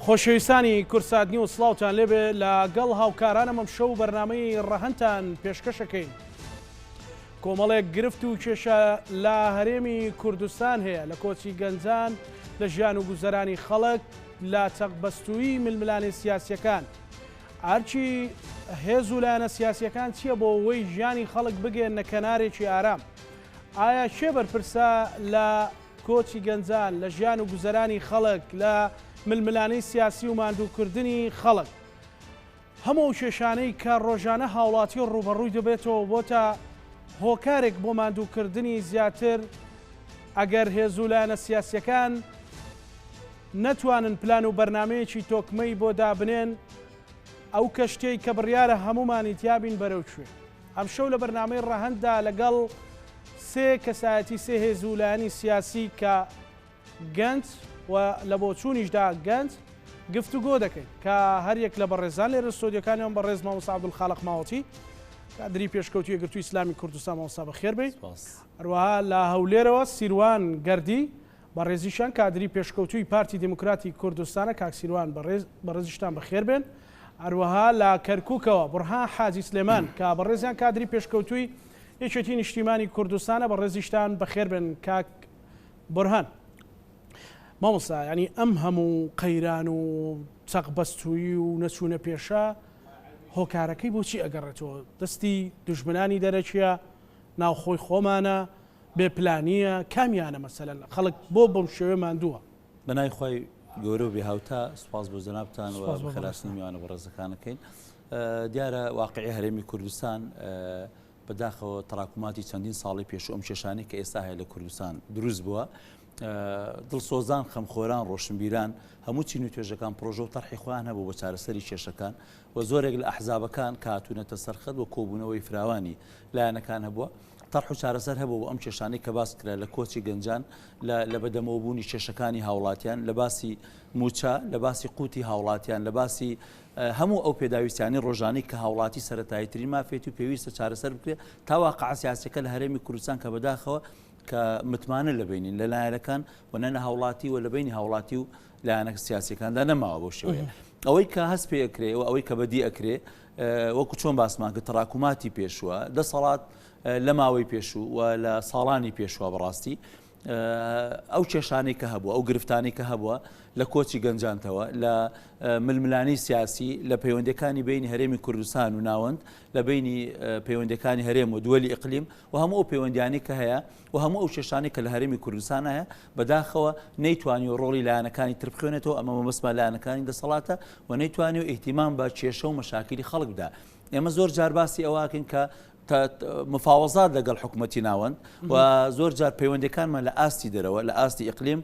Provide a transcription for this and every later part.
خۆشەویستانی کوردسات نیوز سڵاوتان لێبێ لە گەڵ هاوکارانم ئەم شەو بەرنامەی ڕەهەندتان پێشکەشەکەین. کۆمەڵێک گرفت و کێشە لە هەرێمی کوردستان هەیە لە کۆچی گەنجان لە ژیان و گوزەرانی خەڵک لە چەقبەستوویی ململانێ سیاسیەکان ئەرکی هێز و لایەنە سیاسیەکان چییە بۆ ئەوەی ژیانی خەڵک بگەیەننە کەنارێکی ئارام؟ ئایا کێ بەرپرسە لە کۆچی گەنجان، لە ژیان و گوزەرانی خەڵک، لە ململانێی سیاسی و ماندووکردنی خەڵک؟ هەموو ئەو کێشانەی کە ڕۆژانە هاوڵاتی ڕووبەڕووی دەبێتەوە بۆتە هۆکارێک بۆ ماندووکردنی زیاتر، ئەگەر هێز و لایەنە سیاسیەکان نەتوانن پلان و بەرنامەیەکی تۆکمەی بۆ دابنێن، ئەو کەشتیەی کە بڕیارە هەموومانی تیابین بەرەو کوێ؟ ئەمشەو لە بەرنامەی ڕەهەنددا لەگەڵ سێ کەسایەتی سێ هێز و لایەنی سیاسی کە گەنج و لە بۆچوونیشدا گەنج گفتوگۆ دەکەین کە هەریەک لە بەڕێزان لێرە ستۆدیۆکانیان بەڕێز مامۆستا عەبدولخالق ماوەتی کادری پێشکەوتوی یەکگرتووی ئیسلامی کوردستان مامۆستا بەخێر بێی هەروەها لە هەولێرەوە سیروان گەردی بەڕێزیشیان کادری پێشکەوتووی پارتی دیموکراتی کوردستانە، کاک سیروان بەڕێز بەڕێزیشتان بەخێر بێن. هەروەها لە کەرکوکەوە بوڕهان حاجی سلێمان کە بەڕێزیان کادری پێشکەوتووی یەکێتی نیشتیمانی کوردستانە، بەڕێزیشتان بەخێر بێن کاک بورهان. مامۆستا یانی ئەم هەموو قەیران و چەقبەستوویی و نەچوونە پێشە هۆکارەکەی بۆچی ئەگەڕێتەوە؟ دەستی دوژمنانی دەرەکیە، ناوخۆی خۆمانە، بێ پلانیە کامیانە مەسەلەن خەڵک بۆ بەم شێوەیە ماندووە؟ بە ناوی خوای گەورە و بێ هاوتا سوپاس بۆ جەنابتان و بەخێرهاتنی میوانە بەڕێزەکانەکەین. دیارە واقعی هەرێمی کوردستان بەداخەوە تراکوماتی چەندین ساڵی پێشوو ئەم کێشانەی کە ئێستا هەیە لە کوردستان دروست بووە. دڵسۆزان، خەمخۆران، ڕۆشنبیران، هەموو چین و توێژەکان پرۆژە و تەرحی خۆیان هەبوو بۆ چارەسەری کێشەکان و زۆرێک لە ئەحزابەکان کە هاتوونەتە سەرخەت و کۆبوونەوەی فراوانی لایەنەکان هەبووە. تەرح و چارەسەر هەبوو بۆ ئەم کێشانەی کە باس کرا لە کۆچی گەنجان، لە لە بەدەمەوەبوونی کێشەکانی هاوڵاتیان، لە باسی مووچە، لە باسی قوتی هاوڵاتیان، لە باسی هەموو ئەو پێداویستیانەی ڕۆژانەی کە هاوڵاتی سەرەتاییترین مافێتی و پێویستە چارەسەر بکرێت تا واقعە سیاسیەکە لە هەرێمی کوردستان کە بەداخەوە کە متمانە لە بینین لە لایەنەکان و نە لە هاوڵاتی و لە بینی هاوڵاتی و لایەنە سیاسیەکاندا نەماوە بەو شێوەیە. ئەوەی کە هەست پێ ئەکرێ و ئەوەی کە بەدی ئەکرێ وەکو چۆن باسمان کرد تراکوماتی پێشووە دەسەڵات لە ماوەی پێشوو و لە ساڵانی پێشوە بەڕاستی ئەو کێشانەی کە هەبوو ئەو گرفتانی کە هەبووە لە کۆچی گەنجانتەوە لە ململانی سیاسی لە پەیوەندەکانی بینی هەرێمی کوردستان و ناوەند لە بینی پەیوەندەکانی هەرێم و دووەلی ئیقلیم و هەموو ئەو پەیوەندیانی کە هەیە و هەموو ئەو کێشانەی کە لە هەرێمی کوردستان هەیە، بەداخەوە نەیتوانیوە ڕۆڵی لایەنەکانی تر بخوێنێتەوە، ئەمە مەبەستمان لایەنەکانی دەسەڵاتە و نەیتوانیوە ئیهتیمام بە کێشە و مەشاکیلی خەڵک بدا. ئێمە زۆر جار باسی ئەوە ئەکەین کە مفاوەزات لەگەڵ حکوومەتی ناوەند و زۆر جار پەیوەندەکانمان لە ئاستی دەرەوە لە ئاستی ئیقلیم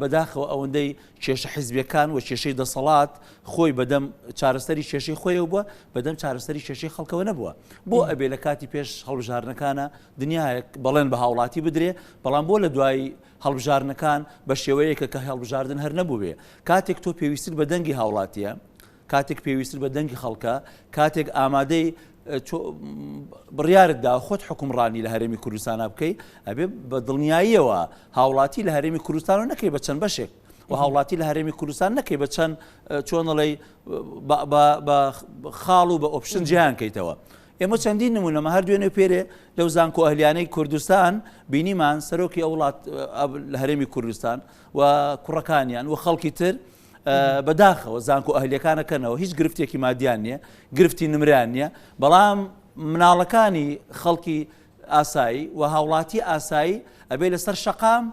بەداخەوە ئەوەندەی کێشە حیزبیەکان و کێشەی دەسەڵات خۆی بەدەم چارەسەری کێشەی خۆیەوە بووە بەدەم چارەسەری کێشەی خەڵکەوە نەبووە بۆ ئەبێ لە کاتی پێش هەڵبژاردنەکانە دنیایەک بەڵێن بە هاوڵاتی بدرێ بەڵام بۆ لە دوای هەڵبژاردنەکان بە شێوەیەکە کە هەڵبژاردن هەر نەبووبێ کاتێک تۆ پێویستت بە دەنگی هاوڵاتیە کاتێک پێویستت بە دەنگی خەڵکە کاتێک ئامادەی بڕیارت دا خۆت حکومڕانی لە هەرێمی کوردستانە بکەی ئەبێ بە دڵنیاییەوە هاوڵاتی لە هەرێمی کوردستان نەکەی بە چەند بەشێک و هاوڵاتی لە هەرێمی کوردستان نەکەی بە چەند چۆنڵی بە خاڵ و بە option جیان کەیتەوە. ئێمە چەندین نمونەمە هەر دوێنێ پێرێ لەو زانکۆ ئەهلیانەی کوردستان بینیمان سەرۆکی ئەو وڵات لە هەرێمی کوردستان و کوڕەکانیان و خەڵکی تر بەداخەوە زانکۆ ئەهلیەکان ئەکەنەوە هیچ گرفتێکی مادیان نییە گرفتی نمریان نییە بەڵام مناڵەکانی خەڵکی ئاسایی و هاوڵاتی ئاسایی ئەبێ لەسەر شەقام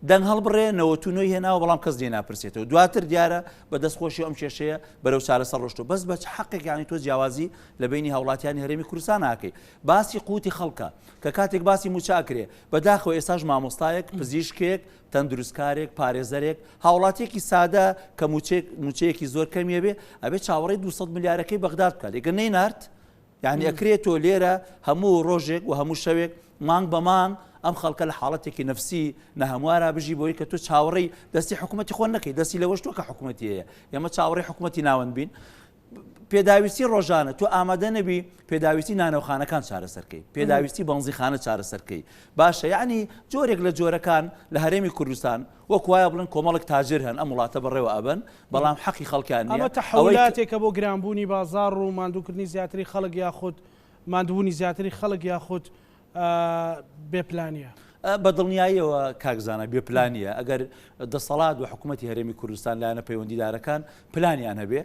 دەنگ هەڵبڕێ نەوەتونۆی هێناوە بەڵام کەس لێ ناپرسێتەوە دواتر دیارە بە دەستخۆشی ئەم کێشەیە بەرەو چارەسەر ڕۆشتوە بەس بە چ حەقێک یانی تۆ جیاوازی لە بینی هاوڵاتیانی هەرێمی کوردستان ناکەی باسی قوتی خەڵکە کە کاتێک باسی موچە ئەکرێ بەداخەوە ئێستاش مامۆستایەک پزیشکێک تەندروستکارێک، پارێزەرێک، هاوڵاتیەکی سادە کە موچەیەک موچەیەکی زۆر کەمی هەبێ ئەبێ چاوەڕێی 200 ملیارەکەی بەغداد بکات ئەگەر نەینارد یعنی ئەکرێت تۆ لێرە هەموو ڕۆژێک و هەموو شەوێک مانگ بە مانگ ئەم خەڵکە لە حاڵەتێکی نفسی نەهەموارا بژی بۆی کە تۆ چاوەڕێی دەستی حکوومەتی خۆ نەکەی دەستی لەوەش تۆ کە حکوومەتی هەیە ئێمە چاوەڕێی حکوومەتی ناوەند بین. پێداویستی ڕۆژانە تۆ ئامادە نەبی پێداویستی نانەوخانەکان چارەسەرکەی پێداویستی بەنزیخانە چارەسەرکەی باشە یعنی جۆرێک لە جۆرەکان لە هەرێمی کوردستان وەک وایە بڵێن کۆمەڵێک تاجر هەن ئەم وڵاتە بەڕێوە ئەبەن بەڵام حەقی خەڵکیان نییە ئەمە تەحەولاتێکە بۆ گرانبوونی بازاڕ و ماندووکردنی زیاتری خەڵک یاخود ماندووبوونی زیاتری خەڵک یاخود بێ پلانییە؟ بە دڵنیاییەوە کاک زانا بێ پلانییە، ئەگەر دەسەڵات و حکوومەتی هەرێمی کوردستان لایەنە پەیوەندیدارەکان پلانیان هەبێ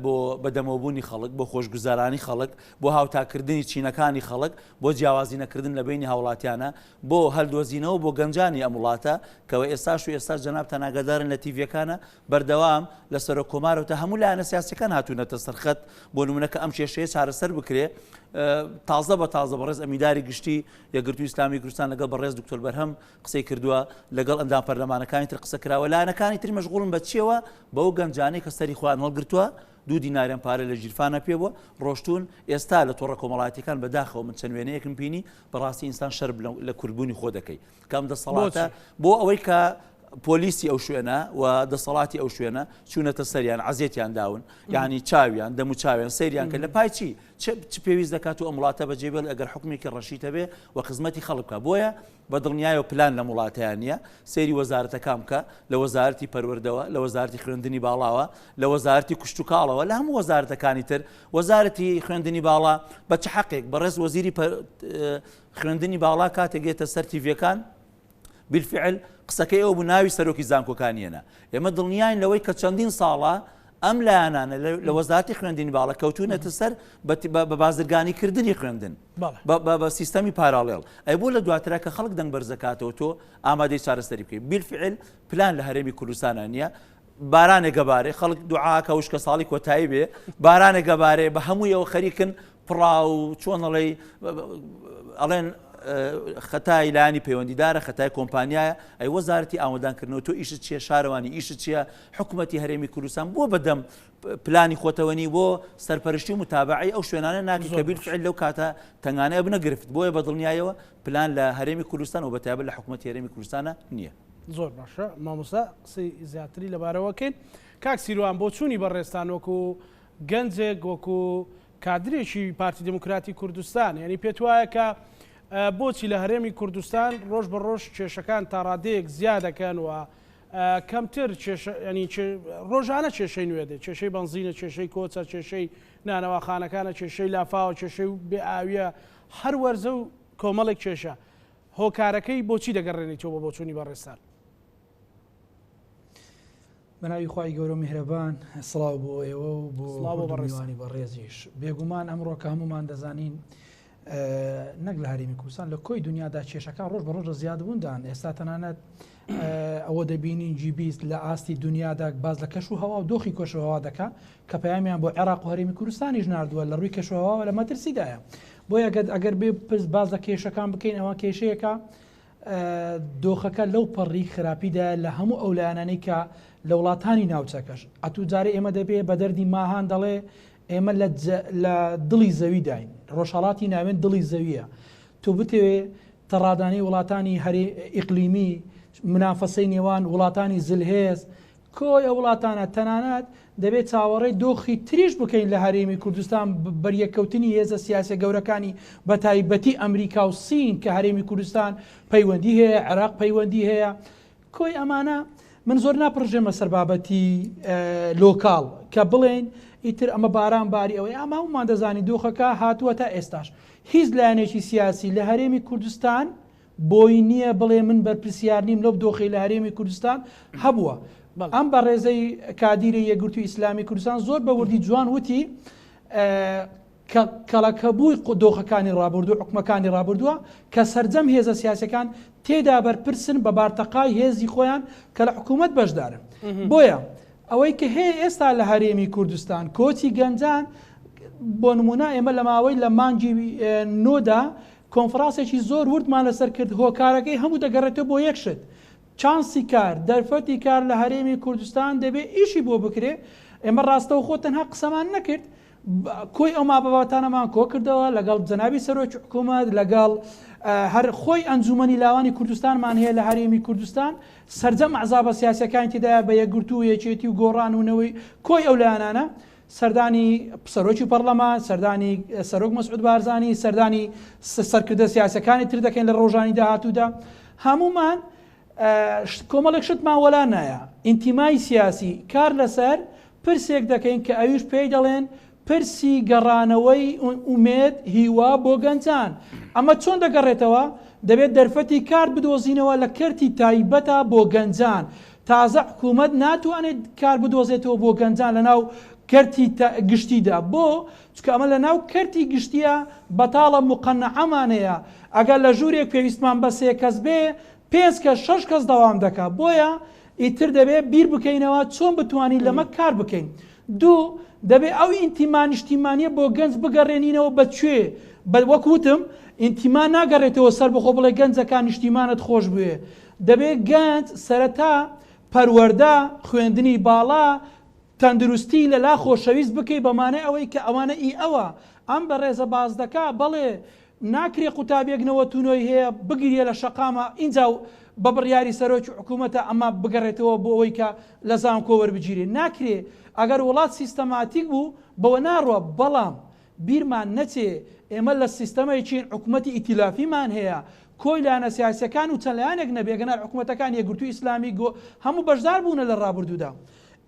بۆ بەدەمەوەبوونی خەڵک، بۆ خۆشگوزەرانی خەڵک، بۆ هاوتاکردنی چینەکانی خەڵک، بۆ جیاوازی نەکردن لە بەینی هاوڵاتیانە، بۆ هەلدۆزینەوە بۆ گەنجانی ئەم وڵاتە کەوە ئێستاش و ئێستاش جەنابتان ئاگادارن لە تیڤیەکانە بەردەوام لە سەرۆک کۆمارەوە تا هەموو لایەنە سیاسیەکان هاتوونەتە سەر خەت بۆ نمونە کە ئەم کێشەیە چارەسەر بکرێ تازە بە تازە بەڕێز ئەمینداری گشتی یەکگرتووی ئیسلامی کوردستان لەگەڵ بەڕێز دکتۆر بەرهەم قسەی کردووە لەگەڵ ئەندام پەرلەمانەکانی تر قسە کراوە لایەنەکانی تر مەشغوڵن بە چیەوە بەو گەنجانەی کە سەری خۆیان هەڵگرتووە دوو دیناریان پارە لە ژیرفانە پێ بووە ڕۆشتون ئێستا لە تۆڕە کۆمەڵایەتیەکان بەداخەوە من چەند وێنەیەکم بینی بەڕاستی ئینسان شەرم لە کوردبوونی خۆ دەکەی کە ئەم دەسەڵاتە بۆ ئەوەی کە پۆلیسی ئەو شوێنە و دەسەڵاتی ئەو شوێنە چوونەتە سەریان عەزێتیان داون یعنی چاویان دەم و چاویان سەیریان کرد لە پای چی چ پێویست دەکات و ئەم وڵاتە بەجێ بێڵ ئەگەر حکومێکی ڕەشید هەبێ و خزمەتی خەڵک بکە بۆیە بە دڵنیایەوە پلان لەم وڵاتەیان نییە سەیری وەزارەتەکان بکە لە وەزارەتی پەروەردەوە لە وەزارەتی خوێندنی باڵاوە لە وەزارەتی کشتوکاڵەوە لە هەموو وەزارەتەکانی تر وەزارەتی خوێندنی باڵا بە چ حەقێک بەڕێز وەزیری خوێندنی باڵا کاتێک دێتە سەر تیڤیەکان بالفعل قسەکەی ئەو بوو ناوی سەرۆکی زانکۆکان هێنا ئێمە دڵنیاین لەوەی کە چەندین ساڵە ئەم لایەنانە لە وەزارەتی خوێندنی باڵا کەوتونەتە سەر بە بازرگانی کردنی خوێندن بە سیستەمی پاراڵێڵ ئەی بۆ لە دواترا کە خەڵک دەنگ بەرزەکاتەوە تۆ ئامادەی چارەسەری بکەیت بالفعل پلان لە هەرێمی کوردستانە نییە بارانێک گەبارێ خەڵک دوعاکە وشکە ساڵی کۆتایی بێ بارانێک گەبارێ بە هەموویەوە خەریکن پڕا و چۆن ئەڵێی ئەڵێن خەتای لایانی پەیوەندیدارە خەتای کۆمپانیایە ئەی وەزارەتی ئاوەدانکردنەوە تۆ ئیشت چیە شارەوانی ئیشت چیە حکوومەتی هەرێمی کوردستان بۆ بەدەم پلانی خۆتەوەنی بۆ سەرپەرشتی و متابعی ئەو شوێنانە ناکە کە بیرفعل لەو کاتە تەنگانەیە بنە گرفت بۆیە بە دڵنیایەوە پلان لە هەرێمی کوردستان و بەتایبەت لە حکوومەتی هەرێمی کوردستانە نییە. زۆر باشە مامۆستا قسەی زیاتری لەبارەوە کەین کاک سیروان بۆچوونی بەڕێزتان وەکو گەنجێک وەکو کادرێکی پارتی دیموکراتی کوردستان یعنی پێت وایە کە بۆچی لە هەرێمی کوردستان ڕۆژ بە ڕۆژ کێشەکان تاڕادەیەک زیادەکەن و کەمتر ینی ڕۆژانە کێشەی نوێ دێت کێشەی بەنزینە کێشەی کۆچە کێشەی نانەواخانەکانە کێشەی لافاوە کێشەی بێ ئاویە هەر وەرزە و کۆمەڵێک کێشە هۆکارەکەی بۆچی دەگەڕێنیتەوە بە بۆچوونی بەڕێزتان؟ بەناوی خوای گەورە و میهرەبان سڵاو بۆ ئێوە و بۆ میوانی بەڕێزیش بێگومان ئەمڕۆ کە هەمومان دەزانین نەک لە هەرێمی کوردستان لە کۆی دنیادا کێشەکان ڕۆژ بە ڕۆژ لە زیادبووندان ئێستا تەنانەت ئەوە دەبینین جی20 لە ئاستی دنیادا باز لە کەش و هەوا و دۆخی کەشوهەوا دەکا کە پەیامیان بۆ عێراق و هەرێمی کوردستانیش نردووە لە ڕووی کەشوهەواوە لە مەترسیدایە بۆیە ئەگەر بێ پرس باز لە کێشەکان بکەین ئەوە کێشەیەکە دۆخەکە لەو پەڕی خراپیدایە لە هەموو ئەو لایەنانەی کە لە وڵاتانی ناوچەکەش ئەتوو جارێ ئێمە دەبێ بە دەردی ماهان دەڵێ ئێمە لە دڵی زەویداین ڕۆژهەڵاتی ناوێن دڵی زەویە تۆ بتەوێ تەڕادانی وڵاتانی هەرێ ئیقلیمی منافەسەی نێوان وڵاتانی زلهێز کۆی ئەو وڵاتانە، تەنانەت دەبێت چاوەڕێی دۆخی تریش بکەین لە هەرێمی کوردستان بەریەککەوتنی هێزە سیاسیە گەورەکانی بەتایبەتی ئەمریکا و سین کە هەرێمی کوردستان پەیوەندی هەیە، عێراق پەیوەندی هەیە، کۆی ئەمانە من زۆر ناپڕژێمە سەر بابەتی لۆکاڵ کە بڵێین ئیتر ئەمە باران باری ئەوەی ئەمە هەموومان دەزانین دۆخەکە هاتووە تا ئێستاش هیچ لایەنێکی سیاسی لە هەرێمی کوردستان بۆی نییە بڵێ من بەرپرسیار نیم لەو دۆخەی لە هەرێمی کوردستان هەبووە. ئەم بەڕێزەی کادیری یەکگرتووی ئیسلامی کوردستان زۆر بە وردی جوان وتی کە کەڵەکەبووی دۆخەکانی ڕابردوو حکومەکانی ڕابردووە کە سەرجەم هێزە سیاسەکان تێدا بەرپرسن بە بارتەقای هێزی خۆیان کە لە حکوومەت بەشدارن. بۆیە ئەوەی کە هەیە ئێستا لە هەرێمی کوردستان کۆچی گەنجان بۆ نمونە ئێمە لە ماوەی لە مانگی نۆدا کۆنفرانسێکی زۆر وردمان لەسەر کرد، هۆکارەکەی هەموو دەگەڕێتەوە بۆ یەک شت، چانسی کار، دەرفەتی کار لە هەرێمی کوردستان دەبێ ئیشی بۆ بکرێ، ئێمە ڕاستەوخۆ تەنها قسەمان نەکرد، کۆی ئەو مابەباتانەمان کۆکردەوە لەگەڵ جەنابی سەرۆکی حکوومەت، لەگەڵ هەر خۆی ئەنجوومەنی لاوانی کوردستانمان هەیە لە هەرێمی کوردستان، سەرجەم ئەحزابە سیاسییەکانی تێدایە بە یەکگرتوو و یەکێتی و گۆڕان و نەوەی کۆی ئەو لایەنانە. سەردانی سەرۆکی پەڕلەمان، سەردانی سەرۆک مەسعود بارزانی، سەردانی سەرکردە سیاسیەکانی تر دەکەین لە ڕۆژانی داهاتوودا. هەموومان کۆمەڵێک شتمان وەلا نایە. ئینتیمای سیاسی، کار لەسەر پرسێک دەکەین کە ئەویش پێی دەڵێن پرسی گەڕانەوەی ئومێد، هیوا بۆ گەنجان. ئەمە چۆن دەگەڕێتەوە؟ دەبێت دەرفەتی کار بدۆزینەوە لە کەرتی تایبەتا بۆ گەنجان. تازە حکومەت ناتوانێت کار بدۆزێتەوە بۆ گەنجان لەناو کەرتی گشتیدا. بۆ؟ چونکە ئەمە لەناو کەرتی گشتییە بەتاڵە موقەنەعەمان هەیە. ئەگەر لە ژوورێک پێویستمان بە سێ کەس بێ، پێنج کەس، شەش کەس دەوام دەکا. بۆیە ئیتر دەبێ بیر بکەینەوە چۆن بتوانین لەمە کار بکەین. دوو، دەبێ ئەو ئینتیما نیشتیمانییە بۆ گەنج بگەڕێنینەوە بە کوێ؟ بە وەک وتم ئینتیما ناگەڕێتەوە سەربەخۆ بڵێ گەنجەکان نیشتیمانت خۆش بوێ. دەبێ گەنج سەرەتا پەروەردە، خوێندنی باڵا، تەندروستی لەلا خۆشەویست بکەی بە مانای ئەوەی کە ئەوانە ئی ئەوە. ئەم بەڕێزە باس دەکا، بەڵێ ناکرێ قوتابیەک نەوەتونۆی هەیە بگریە لە شەقاما ئینجا بە بڕیاری سەرۆکی حکومەتە ئەمە بگەڕێتەوە بۆ ئەوەی کە لە زانکۆ وەربگیرێ. ناکرێ. ئەگەر وڵات سیستەماتیک بوو بەوە ناڕوا بەڵام بیرمان نەچێ ئێمە لە سیستەمێکین حکومەتی ئیتیلافیمان هەیە کۆی لایەنە سیاسیەکان و چەند لایەنێک نەبێ گەنار حکومەتەکان یەکگرتووی ئیسلامی گۆ هەموو بەشدار بوونە لە ڕابردوودا.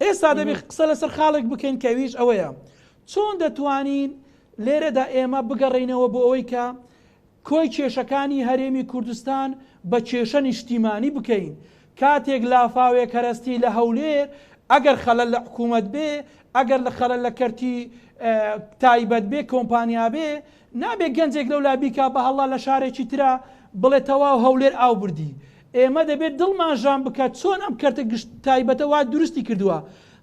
ئێستا دەبێ قسە لەسەر خاڵێک بکەین کە ئەویش ئەوەیە چۆن دەتوانین لێرەدا ئێمە بگەڕێینەوە بۆ ئەوەی کە کۆی کێشەکانی هەرێمی کوردستان بە کێشە نیشتیمانی بکەین. کاتێک لافاوێک هەرەستی لە هەولێر، ئەگەر خەلەل لە حکوومەت بێ، ئەگەر لە خەلەل لە کەرتی تایبەت بێ، کۆمپانیا بێ، نابێ گەنجێک لەولا بیکا بە هەڵا لە شارێکی ترا بڵێ تەواو هەولێر ئاو بردی. ئێمە دەبێ دڵمان ژان بکات چۆن ئەم کەرتە گشت تایبەتە وا دروستی کردووە.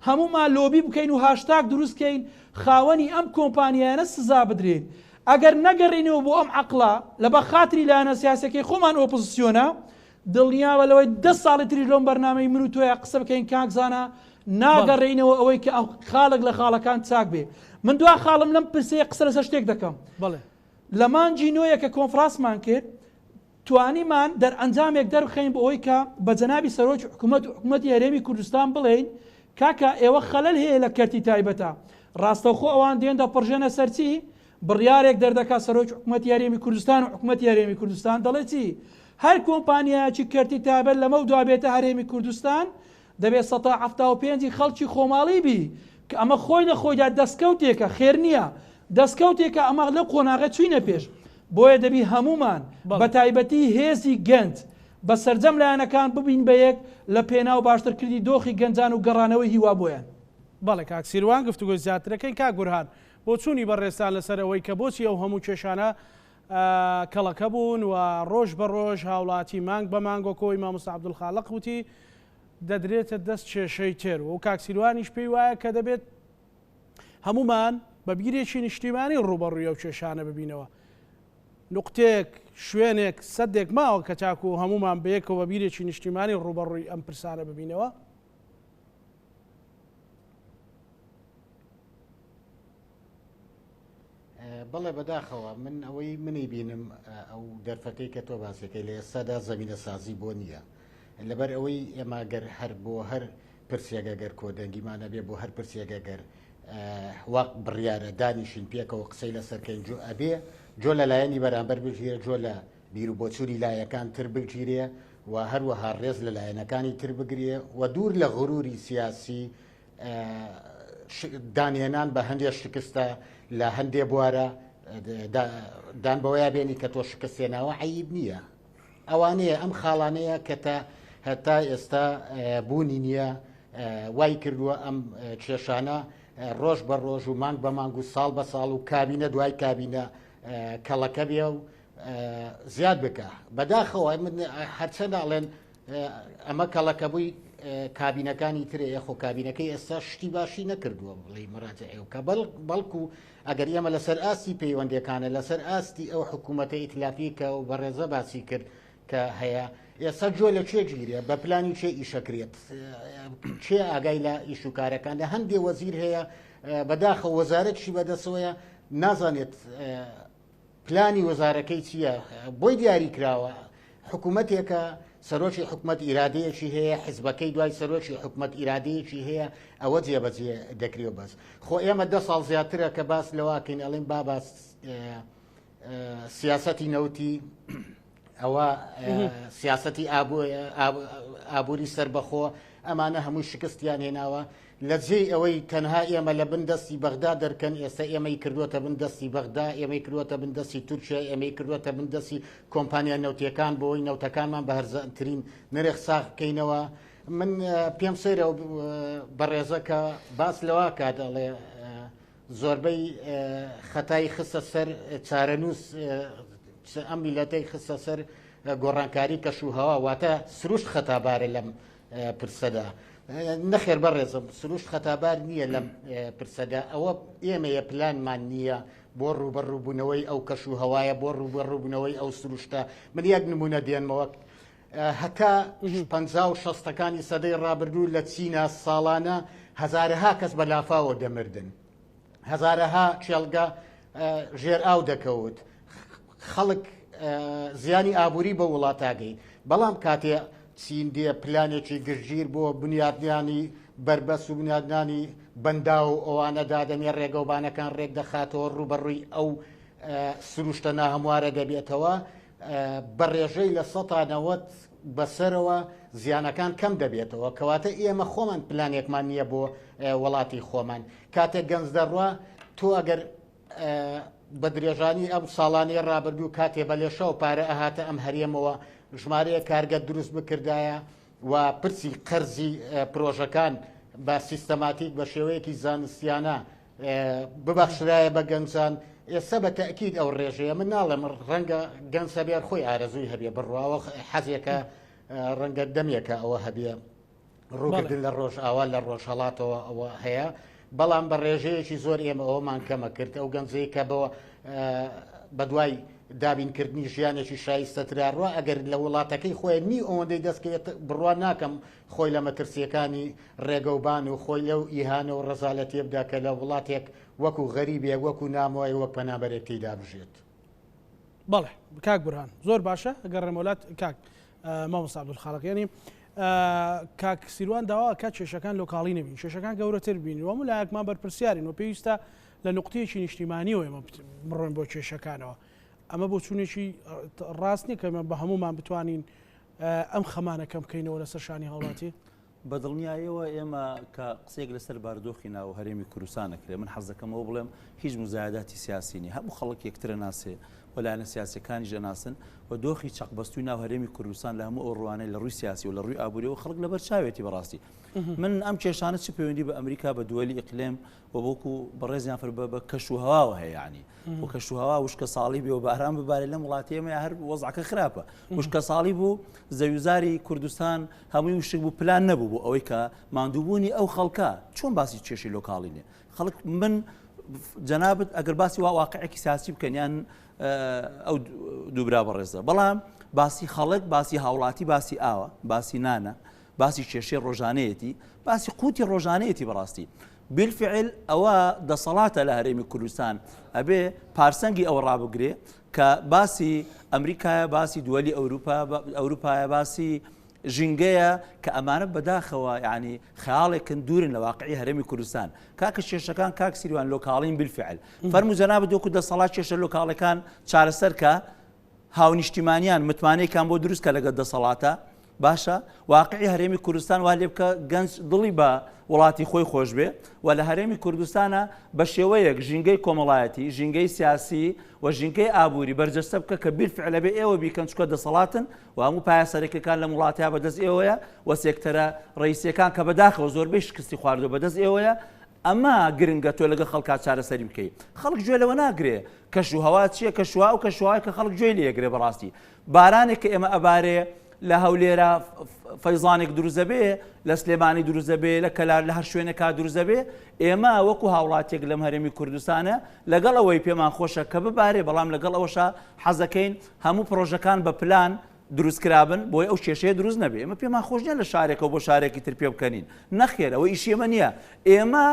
هەموومان لۆبی بکەین و هاشتاگ دروست کەین خاوەنی ئەم کۆمپانیایانە سزا بدرێن. ئەگەر نەگەڕێینەوە بۆ ئەم عەقڵە لەبەر خاتری لایەنە سیاسیەکەی خۆمان ئۆپۆزسیۆنە، دڵنیابە لەوەی دە ساڵی تریش لەم بەرنامەی من و تۆیا قسە بکەین کاک زانا ناگەڕێینەوە ئەوەی کە ئەو خاڵێک لە خاڵەکان چاک بێ. من دوا خاڵم لەم پرسەیە قسە لەسەر شتێک دەکەم. بەڵێ. لە مانگی نۆیە کە کۆنفرانسمان کرد توانیمان دەرئەنجامێک دەربخەین بۆ ئەوەی کە بە جەنابی سەرۆکی حکومەت و حکومەتی هەرێمی کوردستان بڵێین کاکە ئێوە خەلەل هەیە لە کەرتی تایبەتە ڕاستەوخۆ ئەوان دێن دەپڕژێنە سەر چی؟ بڕیارێک دەردەکات سەرۆکی حکومەتی هەرێمی کوردستان و حکومەتی هەرێمی کوردستان دەڵێ چی؟ هەر کۆمپانیایەکی کەرتی تایبەت لەمەودوا بێتە هەرێمی کوردستان دەبێت سەتا 75 ی خەڵکی خۆماڵی بی کە ئەمە خۆی لە خۆیدا دەستکەوتێکە خێر نییە دەستکەوتێکە ئەمە لەو قۆناغە چوینە پێش بۆیە دەبی هەموومان بە تایبەتی هێزی گەنج بە سەرجەم لایەنەکان ببین بە یەک لە پێناو باشترکردنی دۆخی گەنجان و گەڕانەوەی هیوا بۆیان. بەڵێ کاک سیروان گفتوگۆی زیاتر دەکەین. کاک بورهان بۆچوونی بەڕێزتان لەسەر ئەوەی کە بۆچی ئەو هەموو کێشانە کەڵەکە بوون و ڕۆژ بە ڕۆژ هاوڵاتی مانگ بە مانگ وەک ئەوەی مامۆستا عەبدولخالق وتی دەدرێتە دەست کێشەی تر و کاک سیروانیش پێی وایە کە دەبێت هەموومان بە بیرێکی نیشتیمانی ڕووبەڕووی ئەو کێشانە ببینەوە. نوقتەیەک، شوێنێک، سەدێک ماوە کە تاکوو هەموومان بەیەکەوە بە بیرێکی نیشتیمانی ڕووبەڕووی ئەم پرسانە ببینەوە؟ بەڵێ بەداخەوە من ئەوەی منی بینم ئەو دەرفەتەی کە تۆ باسەکەی لە ئێستادا زەمینە سازی بۆ نییە لەبەر ئەوەی ئێمە گەر هەر بۆ هەر پرسێک ئەگەر کۆدەنگیمان ئەبێ بۆ هەر پرسێک ئەگەر وەک بڕیارە دانیشین پێکەوە قسەی لەسەر کەین جۆ ئەبێ جۆ لە لایەنی بەرامبەر بگیرێ جۆ لە بیر و بۆچوونی لایەکان تر بگیرێ و هەروەها ڕێز لە لایەنەکانی تر بگرێ و دوور لە غروری سیاسی دانێنان بە هەندێک شکستە لە هەندێ بوارە دان بەوەیا بێنی کە تۆ شکستێناوە عیب نییە ئەوانەیە ئەم خاڵانەیە کە تا هەتا ئێستا بوونی نییە وای کردووە ئەم کێشانە ڕۆژ بە ڕۆژ و مانگ بە مانگ و ساڵ بە ساڵ و کابینە دوای کابینە کەڵەکە بێ و زیاد بکە بەداخەوە من هەرچەند ئەڵێن ئەمە کەڵەکە بووی کابینەکانی ترێ یاخۆ کابینەکەی ئێستا شتی باشی نەکردووە بڵێ مراجعێ و کە بەڵکو ئەگەر ئێمە لەسەر ئاستی پەیوەندیەکانە لەسەر ئاستی ئەو حکوومەتە ئیتلافی کە و بەڕێزە باسی کرد کە هەیە ئێستا جۆ لە چێ گیرێ بە پلانی چێ ئیشەکرێت چێ ئاگای لە ئیش و کارەکان لە هەندێ وەزیر هەیە بەداخە وەزارەتشی بەدەسەوەیە نازانێت پلانی وەزارەکەی چییە بۆی دیاری کراوە حکوومەتێکە. سەرۆکی حکومەت ئیرادەیەکی هەیە، حزبەکەی دوای سەرۆکی حکومەت ئیرادەیەکی هەیە، ئەوە جێبەجێ دەکرێ و بەس. خۆ ئێمە دە ساڵ زیاترە کە باس لەوە کەین ئەڵێن بابا سیاسەتی نەوتی ئەوە سیاسەتی ئابووری سەربەخۆ ئەمانە هەمووی شکستیان هێناوە لە جێی ئەوەی تەنها ئێمە لە بن دەستی بەغدا دەرکەن ئێستا ئێمەی کردووەتە بن دەستی بەغدا ئێمەی کردووەتە بن دەستی تورکیا ئێمەی کردووەتە بن دەستی کۆمپانیا نەوتیەکان بۆی نەوتەکانمان بە هەرزانترین نرخ ساغ بکەینەوە من پێم سەیرە بەڕێزە کە باس لەوە کات ئەڵێ زۆربەی خەتای خستە سەر چارەنووس ئەم میلەتەی خستە سەر گۆڕانکاری کەش و هەوا واتە سروشت خەتابارە لەم پرسەدا نەخێر بەڕێزم سروشت خەتابار نییە لەم پرسەدا ئەوە ئێمەیە پلانمان نییە بۆ ڕوبەڕووبوونەوەی ئەو کەش و هەوایە بۆ ڕوبەڕووبوونەوەی ئەو سروشتە من یەک نمونە دێنمەوە هەتا پەنجا و شەستەکانی سەدەی ڕابردوو لە چینا ساڵانە هەزارەها کەس بە لافاوە دەمردن هەزارەها کێڵگە ژێر ئاو دەکەوت خەڵک زیانی ئابووری بە وڵاتاگەی بەڵام کاتێ چین دێ پلانێکی گشتگیر بۆ بنیادنانی بەربەست و بنیادنانی بەنداو و ئەوانە دادەنێ ڕێگەوبانەکان ڕێک دەخاتەوە ڕووبەڕووی ئەو سروشتە ناهەموارە دەبێتەوە بە ڕێژەی 90% بەسەرەوە زیانەکان کەم دەبێتەوە کەواتە ئێمە خۆمان پلانێکمان نییە بۆ وڵاتی خۆمان کاتێک گەنج دەڕوا تۆ ئەگەر بە درێژانی ئەم ساڵانەی ڕابردوو کاتێ بە لێشاو پارە ئەهاتە ئەم هەرێمەوە ژمارەیەک کارگە دروست بکردایە و پرسی قەرزی پرۆژەکان بە سیستەماتیک بە شێوەیەکی زانستیانە ببەخشرایە بە گەنجان ئێستا بە تەئکید ئەو ڕێژەیە من ناڵێم ڕەنگە گەنج هەبێ خۆی ئارەزووی هەبێ بڕواوە حەزێکە ڕەنگە دەمێکە ئەوە هەبێ ڕووکردن لە ڕۆژئاوا لە ڕۆژهەڵاتەوە ئەوە هەیە بەڵام بە ڕێژەیەکی زۆر ئێمە ئەوەمان کەمە کرد ئەو گەنجەی کە بەوە بەدوای دابینکردنی ژیانێکی شایستەتراڕوە ئەگەر لە وڵاتەکەی خۆی نی ئەوەندەی دەستکەوێت بڕوا ناکەم خۆی لە مەترسیەکانی ڕێگەوبان و خۆی لەو ئیهانە و ڕەزالەتیە بدا کە لە وڵاتێک وەکو غەریبێک وەکو نامۆیەک وەک پەنابەرێک تێیدا بژێت. بەڵێ کاک بورهان زۆر باشە گەڕێمەوە لات کاک مامۆستا عەبدولخالق یعنی کاک سیروان داوا ئەکات کێشەکان لۆکاڵی نەبین کێشەکان گەورەتر بین و هەموو لایەکمان بەرپرسیارین و پێویستە لە نوقتەیەکی نیشتیمانیەوە ئێمە بڕۆین بۆ کێشەکانەوە ئەمە بۆچوونێکی ڕاست نییە کە ئێمە بە هەمومان بتوانین ئەم خەمانە کەم بکەینەوە لەسەر شانی هاوڵاتی؟ بە دڵنیایەوە ئێمە کە قسەیەک لەسەر بارودۆخی ناو هەرێمی کوردستان ئەکرێ من حەز دەکەم ئەوە بڵێم هیچ موزایەداتی سیاسی نیە هەموو خەڵک یەکتر ئەناسێ و لایەنە سیاسیەکانیش ئەناسن و دۆخی چەقبەستووی ناو هەرێمی کوردستان لە هەموو ئەو ڕوانەی لە ڕووی سیاسی و لە ڕووی ئابووریەوە خەڵک لەبەر چاوێتی بەڕاستی من ئەم کێشانە چ پەیوەندی بە ئەمریکا بە دووەلی ئیقلیم و وەکو بەڕێزیان فەر بە کەش و هەواوە هەیە یعنی و کەش و هەوا وشکە ساڵی بێ و باران ببارێ لەم وڵاتی ئێمە هەر وەزعەکە خراپە وشکە ساڵی بوو زەویوزاری کوردستان هەمووی وشک بوو پلان نەبوو بۆ ئەوەی کە ماندووبوونی ئەو خەڵکە چۆن باسی کێشەی لۆکاڵی نیە خەڵک من جەنابت ئەگەر باسی وا واقعێکی سیاسی بکەن یان ئەو دووبرا بەڕێزە بەڵام باسی خەڵک باسی هاوڵاتی باسی ئاوە باسی نانە باسی کێشەی ڕۆژانەیەتی باسی قوتی ڕۆژانەیەتی بەڕاستی بالفعل ئەوە دەسەڵاتە لە هەرێمی کوردستان ئەبێ پارسەنگی ئەوە ڕابگرێ کە باسی ئەمریکایە باسی دووەلی ئەوروپا ئەوروپایە باسی ژینگەیە کە ئەمانە بەداخەوە یعنی خەیاڵێکن دوورن لە واقعی هەرێمی کوردستان کاکە کێشەکان کاک سیروان لۆکاڵین بالفعل فەرموو جەنابت وەکو دەسەڵات کێشە لۆکاڵەکان چارەسەر کە هاونیشتیمانیان متمانەیەکان بۆ دروست کە لەگەڵ دەسەڵاتە باشە واقعی هەرێمی کوردستان وا لێ بکە گەنج دڵی بە وڵاتی خۆی خۆش بێ و لە هەرێمی کوردستانە بە شێوەیەک ژینگەی کۆمەڵایەتی ژینگەی سیاسی و ژینگەی ئابووری بەرجەستە بکە کە بیرفعل ئەبێ ئێوە بیکەن چونکە دەسەڵاتن و هەموو پایە سەرەکیەکان لەم وڵاتەیا بەدەست ئێوەیە و سێکتەرە ڕئیسیەکان کە بەداخەوە زۆربەی شکستی خواردووە بەدەست ئێوەیە ئەمە گرنگە تۆ لەگەڵ خەڵکا چارەسەری بکەی خەڵک گوێ لەوە ناگرێ کەش و هەوا چییە کەش و ئەو کەش و هەوای کە خەڵک گوێی لێگرێ بەڕاستی بارانێک کە ئێمە ئەبارێ لە هەولێرە فەیزانێک دروست دەبێ لە سلێمانی دروست دەبێ لە کەلار لە هەر شوێنێکا دروست دەبێ ئێمە وەکو هاوڵاتیەک لەم هەرێمی کوردستانە لەگەڵ ئەوەی پێمان خۆشە کە ببارێ بەڵام لەگەڵ ئەوەشا حەزەکەین هەموو پرۆژەکان بە پلان دروست کرابن بۆی ئەو کێشەیە دروست نەبێ ئێمە پێمان خۆش نیە لە شارێکەوە بۆ شارێکی تر پێ بکەنین نەخێر ئەوە ئیشی ئێمە نییە ئێمە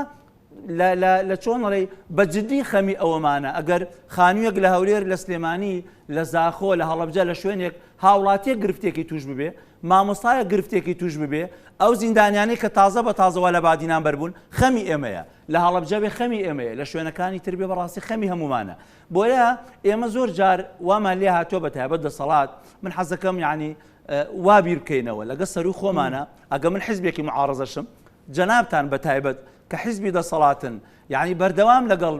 لە چۆن ڵێ بە جدی خەمی ئەوەمانە ئەگەر خانوویەک لە هەولێر لە سلێمانی لە زاخۆ لە هەڵەبجە لە شوێنێک هاوڵاتیەک گرفتێکی توش ببێ، مامۆستایەک گرفتێکی توش ببێ، ئەو زیندانیانەی کە تازە بە تازە وا لە بادینان بەربوون خەمی ئێمەیە، لە هەڵەبجە بێ خەمی ئێمەیە، لە شوێنەکانی تر بێ بەڕاستی خەمی هەموومانە. بۆیە ئێمە زۆر جار وامان لێ هاتووە بە تایبەت دەسەڵات، من حەزەکەم یانی وا بیر بکەینەوە لەگە سەروی خۆمانە، ئەگە من حزبێکی معارەزەشم، جەنابتان بە تایبەت کە حزبی دەسەڵاتن یانی بەردەوام لەگەڵ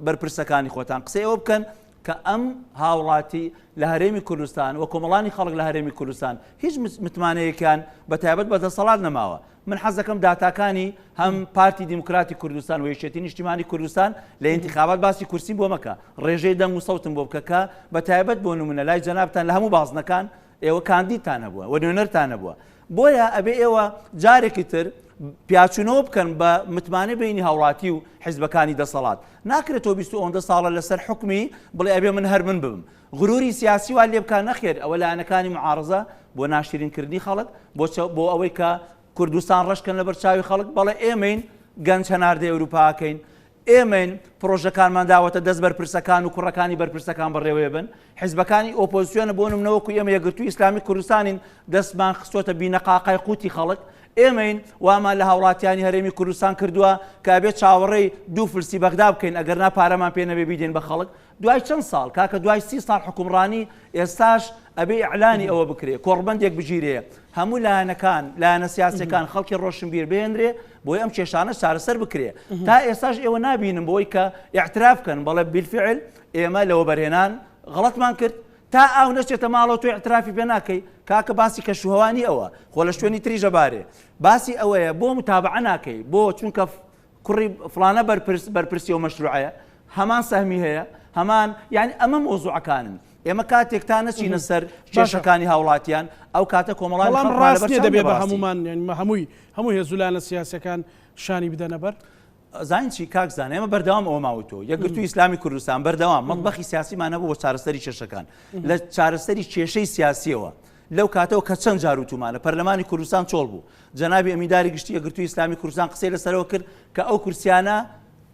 بەرپرسەکانی خۆتان قسەی ئەوە بکەن کە ئەم هاوڵاتی لە هەرێمی کوردستان و کۆمەڵانی خەڵک لە هەرێمی کوردستان هیچ متمانەیەکیان بە تایبەت بە دەسەڵات نەماوە. من حەزەکەم داتاکانی هەم پارتی دیموکراتی کوردستان و یەکێتی نیشتیمانی کوردستان لە ئینتخابات باسی کورسیم بۆ مەکە، ڕێژەی دەنگ و سەوتم بۆ بکە کە بە تایبەت بۆ نمونە لای جەنابتان لە هەموو بازنەکان ئێوە کاندیدتان هەبووە و نوێنەرتان هەبووە. بۆیە ئەبێ ئێوە جارێکی تر پیاچوونەوە بکەن بە متمانەی بەینی هاوڵاتی و حیزبەکانی دەسەڵات. ناکرێت تۆ 20 ئەوەندە ساڵە لەسەر حوکمی بڵێ ئەبێ من هەر من ببم. غروری سیاسی وا لێ بکا نەخێر ئەوە لایەنەکانی معارەزە بۆ ناشرین کردنی خەڵک بۆ بۆ ئەوەی کە کوردستان ڕەش کەن لەبەر چاوی خەڵک بەڵێ ئێمەین گەنج هەناردەی ئەوروپا ئەکەین ئێمەین پڕۆژەکانمان داوەتە دەست بەرپرسەکان و کوڕەکانی بەرپرسەکان بەڕێوەیبن، حیزبەکانی ئۆپۆزسیۆنە بۆ نمونە وەکو ئێمە یەکگرتووی ئیسلامی کوردستانین دەستمان خستۆتە بینەقاقای قوتی خەڵک، ئێمەین وامان لە هاوڵاتیانی هەرێمی کوردستان کردووە کە ئەبێ چاوەڕێی دوو فلسی بەغدا بکەین ئەگەرنا پارەمان پێ نەبێ بیدەین بە خەڵک، دوای چەند ساڵ کاکە دوای 30 ساڵ حوکمڕانی ئێستاش ئەبێ ئیعلانی ئەوە بکرێ کۆڕبەندێک بگیرێ هەموو لایەنەکان لایەنە سیاسەکان خەڵکی ڕۆشنبیر بهێنرێ بۆی ئەم کێشانە چارەسەر بکرێ تا ئێستاش ئێوە نابینم بۆی کە ئیعتراف بکەن بەڵێ بیلفعل ئێمە لە وەبەرهێنان غەڵەتمان کرد تا ئاو نەچێتە ماڵەوە تۆ ئیعترافی پێ ناکەی کاکە باسی کەشوهەوانی ئەوە خۆ لە شوێنی تریژە بارێ باسی ئەوەیە بۆ متابعە ناکەی بۆ چونکە کوڕی فڵانە بەرپرس بەرپرسی ئەو مەشروعەیە هەمان سەهمی هەیە هەمان یعنی ئەمە مۆزوعەکانن ئێمە کاتێک تا نەچینە سەر کێشەکانی هاوڵاتیان ئەو کاتە کۆمەڵانی بەڵام خەڵکمان ڕاست لەبەر نییە چاو دەبێ نییە بە بەڕاستی. هەموومان یعنی هەمووی هەموو هێز و لایەنە سیاسیەکان شانی بدەنە بەر؟ زانین چی کاک زانا ئێمە بەردەوام ئەوەمان وتووە یەکگرتووی ئیسلامی کوردستان بەردەوام مەتبەخی سیاسیمان هەبوو بۆ چارەسەری کێشەکان لە چارەسەری کێشەی سیاسیەوە لەو کاتەوە کە چەند جار وتومانە پەرلەمانی کوردستان چۆڵ بوو جەنابی ئەمینداری گشتی یەکگرتووی ئیسلامی کوردستان قسەی لەسەرەوە کرد کە ئەو کورسیانە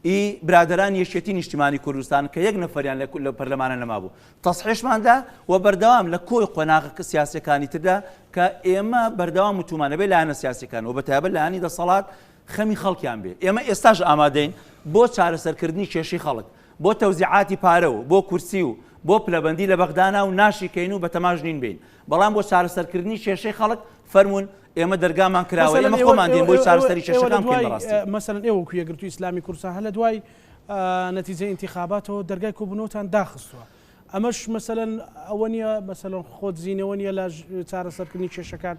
ئی برادەرانی یەکێتی نیشتیمانی کوردستان کە یەک نەفەریان لە پەرلەمانە نەمابوو تەسحیشمان دا و بەردەوام لە کۆی قۆناغە سیاسیەکانی تردا کە ئێمە بەردەوام وتومانە بێ لایەنە سیاسیەکان و بەتایبەت لایەنی دەسەڵات خەمی خەڵکیان بێ ئێمە ئێستاش ئامادەین بۆ چارەسەرکردنی کێشەی خەڵک بۆ تەوزیعاتی پارە و بۆ کورسی و بۆ پلەبەندی لە بەغدانا و ناشیکەین و بەتەماش نین بێین بەڵام بۆ چارەسەرکردنی کێشەی خەڵک فەرموون ئێمە دەرگامان کراوە مەسەلەن ئێمە ئێوە خۆمان دێین ئێوە بۆی ئێوە چارەسەری ئێوە لە کێشەکان بکەین دوای بەڕاستی. مەسەلەن ئێوە وەکو یەکگرتووی ئیسلامی کوردستان هەر لە دوای نەتیجەی ئینتیخاباتەوە دەرگای کۆبوونەوەتان داخستووە ئەمەش مەسەلەن ئەوە نییە مەسەلەن خۆدزینەوە نییە لە چارەسەرکردنی کێشەکان؟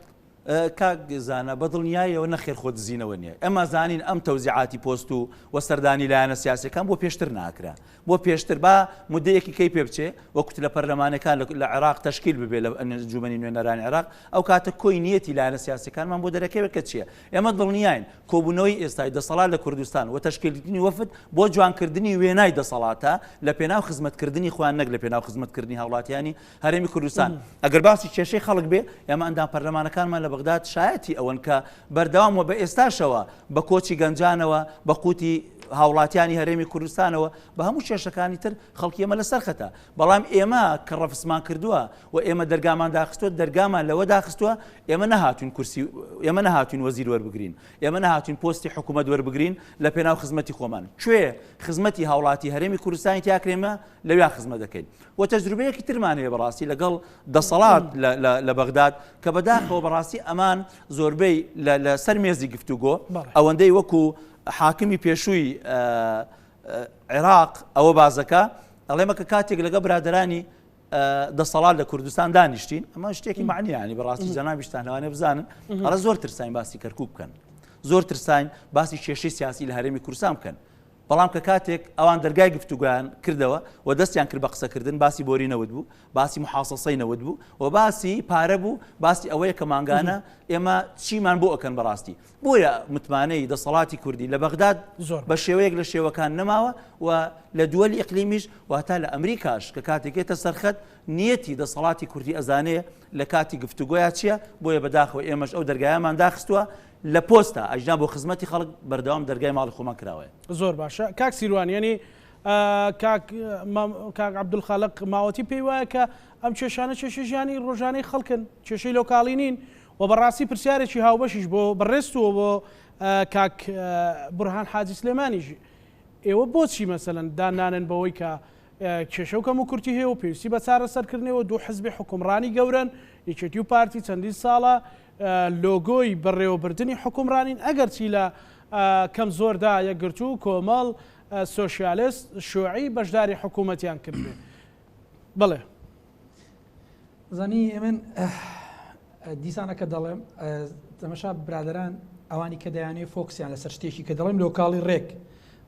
کاک زانا بە دڵنیایەوە نەخێر خۆ دزینەوە نیە ئێمە زانین ئەم تەوزیعاتی پۆست و و سەردانی لایەنە سیاسیەکان بۆ پێشتر ناکرا بۆ پێشتر با مدەیەکی کەی پێ بچێ وە کوتلە پەرلەمانەکان لە عێراق تەشکیل ببێ لە ئەنجومەنی نوێنەرانی عێراق ئەو کاتە کۆی نیەتی لایەنە سیاسیەکانمان بۆ دەرەکەوێت کە چیە ئێمە دڵنیاین کۆبوونەوەی ئێستای دەسەڵات لە کوردستان و تەشکیلکردنی وەفد بۆ جوانکردنی وێنای دەسەڵاتە لە پێناو خزمەتکردنی خۆیان نەک لە پێناو خزمەتکردنی هاوڵاتیانی هەرێمی کوردستان ئەگەر باسی کێشەی خەڵک بێ ئێمە ئەندام پەرلەمانەکانمان لە بەغداد شایەتی ئەوەن کە بەردەوام و بە ئێستاشەوە بە کۆچی گەنجانەوە بە قوتی هاوڵاتیانی هەرێمی کوردستانەوە بە هەموو کێشەکانی تر خەڵکی ئێمە لەسەر خەتە بەڵام ئێمە کە ڕەفسمان کردووە و ئێمە دەرگامان داخستووە دەرگامان لەوە داخستووە ئێمە نەهاتوین کورسی ئێمە نەهاتوین وەزیر وەربگرین ئێمە نەهاتوین پۆستی حکوومەت وەربگرین لە پێناو خزمەتی خۆمان کوێ خزمەتی هاوڵاتی هەرێمی کوردستانی تیاکرێمە لەویا خزمەت دەکەین و تەجروبەیەکی ترمان هەیە بەڕاستی لەگەڵ دەسەڵات لە بەغداد کە بەداخەوە بەڕاستی ئەمان زۆربەی لە سەر مێزی گفتوگۆ ئەوەندەی وەکو حاکمی پێشووی عێراق ئەوە بازەکە ئەڵێمە کە کاتێک لەگە برادرانی دەسەڵات لە کوردستان دانیشتین ئەمە شتێکی معنیانی بەڕاستی جەنابیشتان لەوانێ بزانن ئەڵە زۆر ترساین باسی کەرکک بکەن زۆر ترساین باسی کێشەی سیاسی لە هەرێمی کوردستان بکەن بەڵام کە کاتێک ئەوان دەرگای گفتوگۆیان کردەوە و دەستیان کرد بە قسەکردن باسی بۆری نەوت بوو، باسی محاسەسەی نەوت بوو و باسی پارە بوو، باسی ئەوەیە کە مانگانە ئێمە چیمان بۆ ئەکەن بەڕاستی. بۆیە متمانەی دەسەڵاتی کوردی لە بەغداد بە شێوەیەک لە شێوەکان نەماوە و لە دووەلی ئیقلیمیش واتا لە ئەمریکاش کە کاتێک یەتە سەر خەت نیەتی دەسەڵاتی کوردی ئەزانێ لە کاتی گفتوگۆیا چیە، بۆیە بەداخەوە ئێمەش ئەو دەرگایەمان داخستووە لە پۆستە ئەژنا بۆ خزمەتی خەڵک بەردەوام دەرگای ماڵی خۆمان کراوەیە. زۆر باشە کاک سیروان یانی کاک کاک عەبدولخالق ماوەتی پێی وایە کە ئەم کێشانە کێشەی ژیانی ڕۆژانەی خەڵکن، کێشەی لۆکاڵی نین و بەڕاستی پرسیارێکی هاوبەشیش بۆ بەڕێزت و بۆ کاک بورهان حاجی سلێمانیش ئێوە بۆچی مەسەلەن دان نانێن بەوەی کە کێشە و کەموکورتی هەیە و پێویستی بە چارەسەرکردنەوە دوو حزبی حکومڕانی گەورەن یەکێتی و پارتی چەندین ساڵە لۆگۆی بەڕێوەبردنی حکومڕانین ئەگەرچی لە کەم زۆردا یەکگرتوو کۆمەڵ سۆسیالست شوعی بەشداری حکوومەتیان کردبێ بڵێ. زانی من دیسانەکە دەڵێم تەمەشا برادران ئەوانی کە دەیانێ فۆکسیان لەسەر شتێکی کە دەڵێم لۆکاڵی ڕێک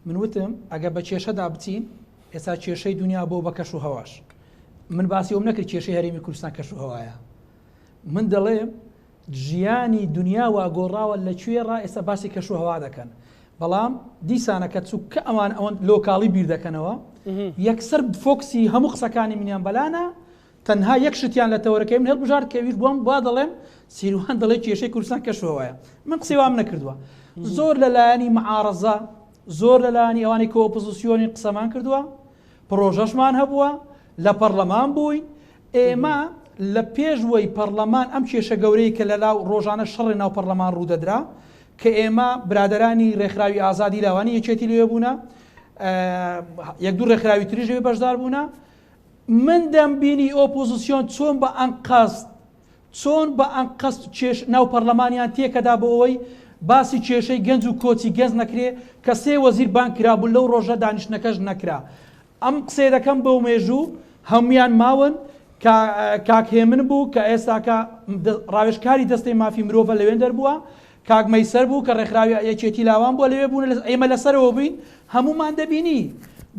من وتم ئەگە بە کێشەدا بچین ئێستا کێشەی دنیا بۆ بە کەش و هەواش من باسی ئەوم نەکرد کێشەی هەرێمی کوردستان کەش و هەوایە من دەڵێم ژیانی دنیا وا گۆڕاوە لە کوێ ڕا ئێستا باسی کەش و هەوا دەکەن بەڵام دیسانەکە چووکە ئەوان ئەوەند لۆکاڵی بیر دەکەنەوە یەکسەر فۆکسی هەموو قسەکانی منیان بەلانە تەنها یەک شتیان لە تەوەرەکەی من هەڵبژارد کە ئەویش بۆم وا دەڵێم سیروان دەڵێ کێشەی کوردستان کەشوهەوایە من قسەی وام نەکردووە زۆر لە لایەنی معارەزە زۆر لە لایەنی ئەوانەی کە ئۆپۆزیسیۆنی قسەمان کردووە پڕۆژەشمان هەبووە لە پەڕلەمان بووین ئێمە لە پێش وەی پەڕلەمان ئەم کێشە گەورەی کە لە لاو ڕۆژانە شەڕێ ناو پەڕلەمان ڕوودەدرا کە ئێمە برادەرانی ڕێکخراوی ئازادی لاوانی یەکێتی لەوێ بوونە یەک دوو ڕێکخراوی تریش لەوێ بەشدار بوونە من دەمبینی ئۆپۆزسیۆن چۆن بە ئەنقەست چۆن بە ئەنقەست کێش ناو پەڕلەمانیان تێکەدا بۆ ئەوەی باسی کێشەی گەنج و کۆچی گەنج نەکرێ کە سێ وەزیر بانگ کرابوون لەو ڕۆژە دانیشتنەکەش نەکرا ئەم قسەیە دەکەم بۆ مێژوو هەموویان ماون کە کاک هێمن بوو کە ئێستاکە ڕاوێژکاری دەستەی مافی مرۆڤە لەوێندەر بووە کاک مەیسەر بوو کە ڕێکخراوی یەکێتی لاوان بووە لەوێ بوون ئێمە لەسەرەوە بووین هەموومان دەبینی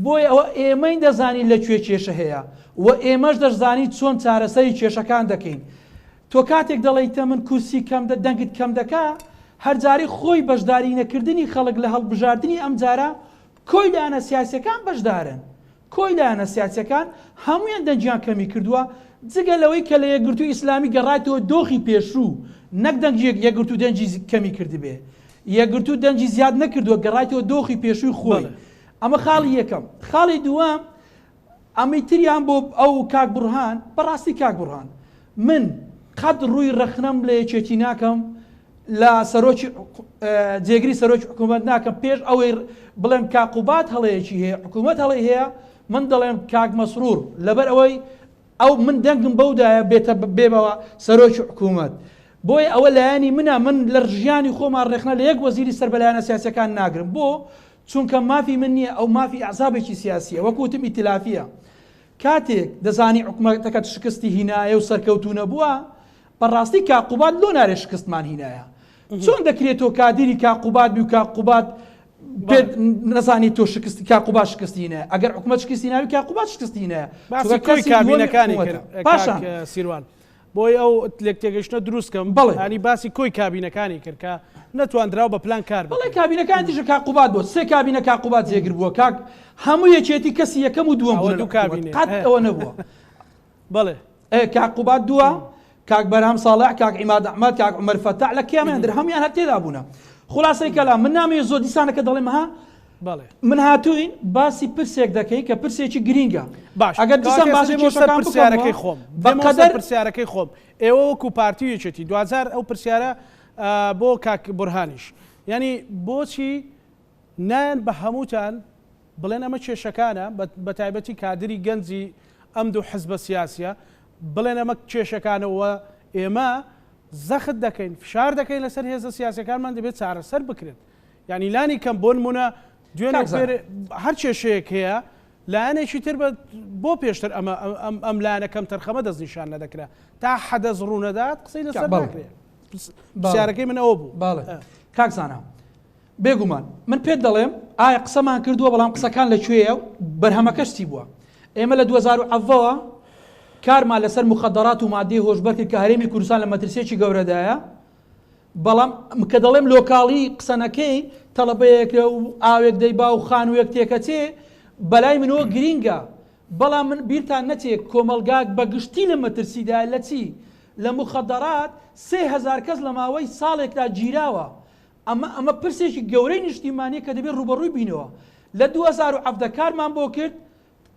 بۆیە ئەوە ئێمەین دەزانین لە کوێ کێشە هەیە و ئێمەش دەشزانین چۆن چارەسەری کێشەکان دەکەین تۆ کاتێک دەڵێیتە من کورسی کەم دە دەنگت کەم دەکا هەر جارەی خۆی بەشداری نەکردنی خەڵک لە هەڵبژاردنی ئەم جارە کۆی لایەنە سیاسیەکان بەشدارن کۆی لایەنە سیاسیەکان هەموویان دەنگیان کەمی کردووە، جگە لەوەی کە لە یەکگرتووی ئیسلامی گەڕایتەوە دۆخی پێشوو، نەک دەنگی یەکگرتوو دەنگی کەمی کردبێ، یەکگرتوو دەنگی زیاد نەکردووە، گەڕایتەوە دۆخی پێشووی خۆی. ئەمە خاڵی یەکەم. خاڵی دووەم، ئەمەی تریان بۆ ئەو کاک بوڕهان، بەڕاستی کاک بوڕهان من قەت ڕووی ڕەخنەم لە یەکێتی ناکەم، لە سەرۆکی جێگری سەرۆکی حکوومەت ناکەم پێش ئەوەی بڵێم کاک قوباد هەڵەیەکی هەیە حکوومەت هەڵەی هەیە من دەڵێم کاک مەسرور لەبەر ئەوەی ئەو من دەنگم بەودایە بێتە بێبەوە سەرۆکی حکوومەت بۆیە ئەوە لایەنی منە من لە ژیانی خۆمان ڕێخنە لە یەک وەزیری سەر بە لایەنە سیاسەکان ناگرم بۆ چونکە مافی من نییە ئەو مافی ئەحزابێکی سیاسیە وەکو وتم ئیتلافیە کاتێک دەزانی حکومەتەکەت شکستی هینایە و سەرکەوتوو نەبووە بەڕاستی کاک قوباد لۆ نارێ شکستمان هینایە چۆن دەکرێت تۆ کادیری کاک قوباد بی و کاک قوباد پێت نەزانی تۆ شکست کاک قوباد شکستی هینایە ئەگەر حکومەت شکستی ناوی کاک قوباد شکستی هینایە باسی چونکە کۆی کەسی دووەمی کابینەکانی حکومەتە کرد پاشان کاک سیروان بۆی ئەو لێکتێگەیشتنە دروست کەم بەڵێ. ینی باسی کۆی کابینەکانی کرد کە نەتواندراو بە پلان کار بەڵێ بکرێت. کابینەکانی تریش کاک قوباد بووە سێ کابینە کاک قوباد جێگر بووە کاک هەموو یەکێتی کەسی یەکەم و دووەم ئەوە بوونە لە دوو حکومەت کابینەیە قەت ئەوە نەبووە بەڵێ. ئێ کاک قوباد دووە، کاک بەرهەم ساڵح، کاک عیماد ئەحمەد، کاک عومەر فەتاح لە کێ مەندر هەموویان هەر تێدا بوونە. خولاسەی کەلام من نامەوێ زۆر دیسانەکە دەڵێم ها بەڵێ. من هاتووین باسی پرسێک دەکەین کە پرسێکی گرینگە. باش ئەگەر دیسان کەواتە باسی ئێستا دێمەوە سەر کێشەکان بکەمەوە پرسیارەکەی خۆم بە دێمەوە سەر قەدەر پرسیارەکەی خۆم ئێوە وەکو پارتی و یەکێتی دواجار ئەو پرسیارە بۆ کاک بورهانیش یانی بۆچی نایەن بە هەمووتان بڵێن ئەمە کێشەکانە، بەتایبەتی کادری گەنجی ئەم دوو حزبە سیاسیە، بڵێن ئەمە کێشەکانە و ئێمە زەخت دەکەین، فشار دەکەین لەسەر هێزە سیاسیەکانمان دەبێت چارەسەر بکرێت. یانی لانی کەم بۆ نمونە دوێنێ پێر هەر کێشەیەک هەیە لایەنێکی تر بۆ پێشتر ئەمە ئەم لایەنە کەم تەرخەمە دەستنیشان نەدەکرا تا حەدەس ڕوونەدات قسەی لەسەر ناکرێت. پرسیارەکەی من ئەوە بوو. بەڵێ کاک زانا بێگومان من پێت دەڵێم ئایا قسەمان کردووە بەڵام قسەکان لە کوێیە و بەرهەمەکەش چی بووە ئێمە لە 2017ەوە کارمان لەسەر مخدرات و مادەی هۆشبەر کرد کە هەرێمی کوردستان لە مەترسیەکی گەورەدایە بەڵام کە دەڵێم لۆکاڵی قسەنەکەی تەڵەبەیەک و ئاوێک دەیبا و خانوویەک تێکەچێ بەلای منەوە گرینگە بەڵام من بیرتان نەچێ کۆمەڵگاک بە گشتی لە مەترسیدایە لە چی لە مخدرات 3000 کەس لە ماوەی ساڵێکدا گیراوە ئەمە ئەمە پرسێکی گەورەی نیشتیمانیە کە دەبێت ڕووبەڕووی بینەوە. لە 2017 کارمان بۆ کرد،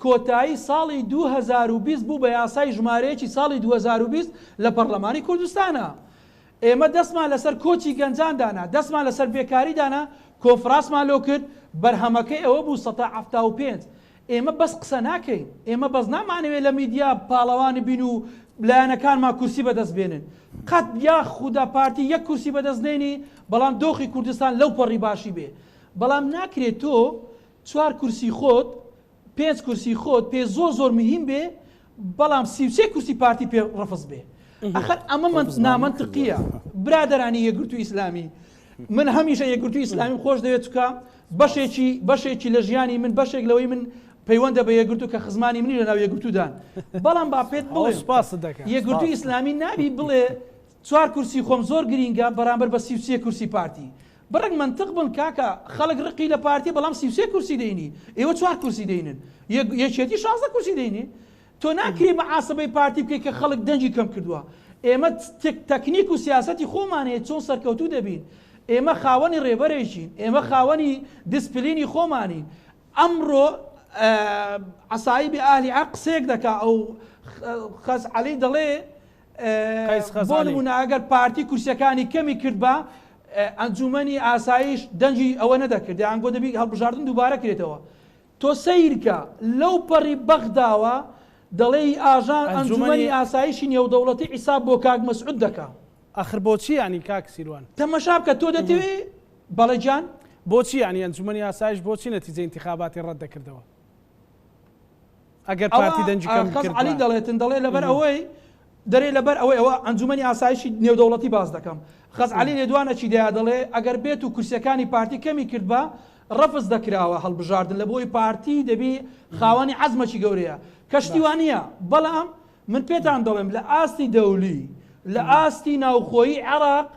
کۆتایی ساڵی 2020 بوو بە یاسای ژمارەیەکی ساڵی 2020 لە پەڕلەمانی کوردستانا. ئێمە دەستمان لەسەر کۆچی گەنجان دانا، دەستمان لەسەر بێکاری دانا، کۆنفراسمان لۆ کرد، بەرهەمەکەی ئەوە بوو سەتا 75. ئێمە بەس قسە ناکەین، ئێمە بەس نامانەوێت لە میدیا پاڵەوان بین و لایەنەکانمان کورسی بەدەست بێنن. قەت یا خودا پارتی یەک کورسی بەدەست نێنی، بەڵام دۆخی کوردستان لەو پەڕی باشی بێ. بەڵام ناکرێت تۆ چوار کورسی خۆت، پێنج کورسی خۆت پێ زۆر زۆر مهیم بێ، بەڵام 33 کورسی پارتی پێ ڕەفز بێ. ئەخەر ئەمە نامەنتقیە. برادەرانی یەکگرتوو ئیسلامی، من هەمیشە یەکگرتوو ئیسلامیم خۆش دەوێت، چونکە بەشێکی بەشێکی لە ژیانی من، بەشێک لەوەی من پەیوەندە بە یەکگرتوو کە خزمانی منی لەناو یەکگرتوودان. بەڵام با پێت بڵێم سوپاست دەکەم. یەکگرتوو ئیسلامی نابی بڵێ چوار کورسی خۆم زۆر گرینگە بەرامبەر بە 33 کورسی پارتی. بڕێک مەنتق بن کاکە، خەڵک ڕقی لە پارتیە بەڵام 33 کورسی دەینی، ئێوە چوار کورسی دەینن، یەکێتی 16 کورسی دەینێ. تۆ ناکرێ محاسبەی پارتی بکەی کە خەڵک دەنگی کەم کردووە. ئێمە تەکنیک و سیاسەتی خۆمان هەیە چۆن سەرکەوتوو دەبین. ئێمە خاوەنی ڕێبەرێکین، ئێمە خاوەنی دیسپلینی خۆمانین. ئەمڕۆ عەسایبی ئەهلی عەق قسەیەک دەکا، ئەو خەزعەلی دەڵێ بۆ نمونە ئەگەر پارتی کورسیەکانی کەمی کردبا ئەنجومەنی ئاسایش دەنگی ئەوە نەدەکرد، یان گۆ دەبی هەڵبژاردن دووبارە کرێتەوە. تۆ سەیرکە لەو پەڕی بەغداوە دەڵێی ئاژان ئەنجومەنی ئاسایشی نێودەوڵەتی حیساب بۆ کاک مەسعود دەکا. ئاخر بۆچی یانی کاک سیروان؟ تەمەشا بکە تۆ دەتەوێ بەڵێ گیان؟ بۆچی یانی ئەنجومەنی ئاسایش بۆچی نەتیجەی ئینتیخاباتی ڕەت دەکردەوە؟ ئەگەر پارتی دەنگی کەم بکردبا. خەز عەلی دەڵێتن دەڵێ لەبەر ئەوەی دەرێ لەبەر ئەوەی ئەوە ئەنجومەنی ئاسایشی نێودەوڵەتی باس دەکەم. خەزعەلی لێدوانەکی دەیا دەڵێ ئەگەر بێت و کورسیەکانی پارتی کەمی کردبا ڕەفز دەکراوە هەڵبژاردن لە بۆی پارتی دەبی خاوەنی عەزمەکی گەورەیە کە شتی وا نییە بەڵام من پێتان دەڵێم لە ئاستی دەولی لە ئاستی ناوخۆیی عێراق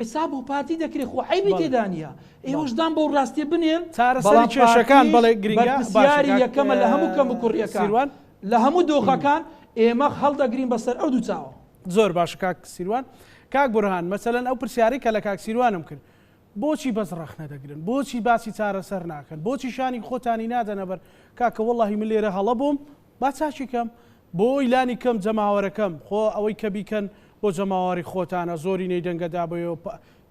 حساب بۆ پارتی دەکرێت خۆ عەیبی تێدا نییە ئێوەش دان بەو ڕاستیە بنێن چارەسەری کێشەکان بەڵێ گرنگە بەرپرسیاری یەکەمە لە هەموو کەموکوڕییەکان لە هەموو دۆخەکان ئێمە هەڵدەگرین بەسەر ئەو دوو چاوە. زۆر باشە کاک سیروان. کاک بورهان مەسەلەن ئەو پرسیارەی کە لە کاک سیروانم کرد بۆچی بەس ڕەخنە دەگرن؟ بۆچی باسی چارەسەر ناکەن؟ بۆچی شانی خۆتانی نادەنە بەر کاکە وەڵاهی من لێرە هەڵە بووم با چاکی کەم بۆی لانی کەم جەماوەرەکەم خۆ ئەوەی کە بیکەن بۆ جەماوەری خۆتانە زۆرینەی دەنگە دابەیەوە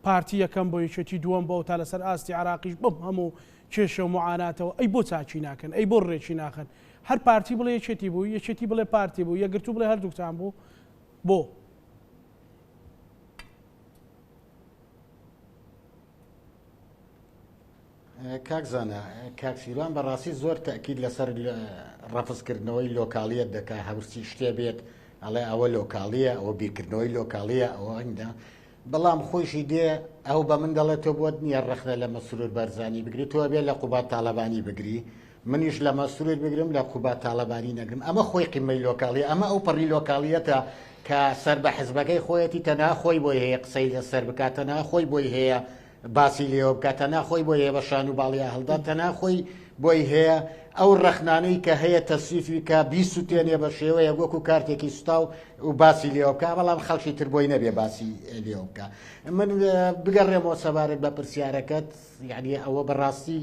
پارتی یەکەم بۆ یەکێتی دووەم بۆ تا لەسەر ئاستی عراقیش بەم هەموو کێشە و معاناتەوە ئەی بۆ چاکی ناکەن ئەی بۆ ڕێکی ناخەن هەر پارتی بڵێ یەکێتی بوو یەکێتی بڵێ پارتی بوو یەکگرتوو بڵێ هەردووکتان بوو بۆ؟ کاک زانا، کاک سیروان بەڕاستی زۆر تەئکید لەسەر ڕەفزکردنەوەی لۆکاڵیەت دەکا، هەرچی شتێ بێت ئەڵێ ئەوە لۆکاڵیە، ئەوە بیرکردنەوەی لۆکاڵیە، ئەوە ئیندا. بەڵام خۆیشی دێ ئەو بە من دەڵێ تۆ بۆت نییە ڕەخنە لە مەسرور بەرزانی بگری، تۆ ئەبێ لە قوباد تاڵەبانی بگری، منیش لە مەسرور بگرم لە قوباد تاڵەبانی نەگرم. ئەمە خۆی قیمەی لۆکاڵیە، ئەمە ئەو پەڕی لۆکاڵیەتە کە سەر بە حزبەکەی خۆیەتی، تەنها خۆی بۆی هەیە قسەی لەسەر بکات، تەنها خۆی بۆی هەیە باسی لێوە بکات، تەنها خۆی بۆی هەیە بە شان و باڵیا هەڵدا، تەنها خۆی بۆی هەیە ئەو ڕەخنانەی کە هەیە تەسریفی بکا، بیسوتێنێ بە شێوەیەک وەکو کارتێکی سوتاو و باسی لێوە بکا، بەڵام خەڵکی تر بۆی نەبێ باسی لێوە بکا. من بگەڕێمەوە سەبارەت بە پرسیارەکەت، یعنی ئەوە بەڕاستی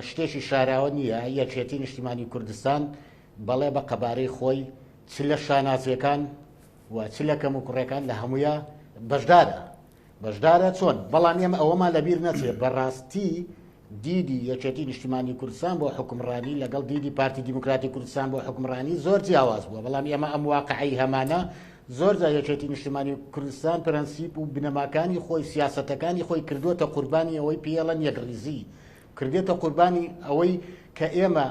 شتێکی شاراوە نییە، یەکێتی نیشتیمانی کوردستان بەڵێ بە قەبارەی خۆی چ لە شانازیەکان و چ لە کەموکوڕیەکان لە هەموویا بەشدارە. بەشدارە چۆن؟ بەڵام ئێمە ئەوەمان لەبیر نەچێت بەڕاستی دیدی یەکێتی نیشتیمانی کوردستان بۆ حکومڕانی لەگەڵ دیدی پارتی دیموکراتی کوردستان بۆ حکومڕانی زۆر جیاواز بووە، بەڵام ئێمە ئەم واقعی هەمانە زۆر جار یەکێتی نیشتیمانی کوردستان پرەنسیپ و بنەماکانی خۆی سیاسەتەکانی خۆی کردووەتە قوربانی ئەوەی پێڵەن یەکڕیزی کردێتە قوربانی ئەوەی کە ئێمە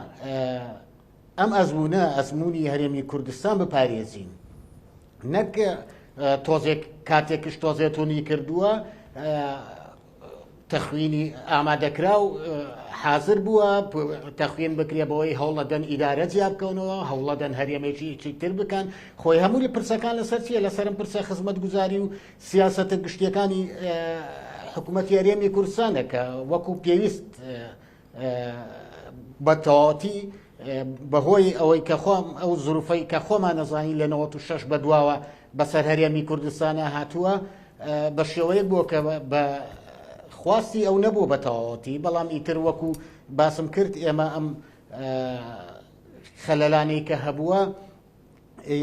ئەم ئەزموونە ئەزموونی هەرێمی کوردستان بپارێزین نەک تۆزێک کاتێکش تۆزێ تونی کردووە تەخوینی ئامادەکراو حاضر بووە تەخوین بکرێ بەوەی هەوڵەدەن ئیدارە جیا بکەونەوە هەوڵەدەن هەرێمێکی تر بکەن خۆی هەموو لە پرسەکان لەسەر چیە لەسەرم پرسە خزمەتگوزاری و سیاسەتە گشتیەکانی حکوومەتی هەرێمی کوردستانە کە وەکو پێویست بە تەواوەتی بەهۆی ئەوەی کە خۆم ئەو زروفەی کە خۆمان نەزانین لە 96 بەدواوە بەسەر هەرێمی کوردستانە هاتووە بە شێوەیەک بووە کە بە خواستی ئەو نەبوو بە تەواوەتی بەڵام ئیتر وەکو باسم کرد ئێمە ئەم خەلەلانەی کە هەبووە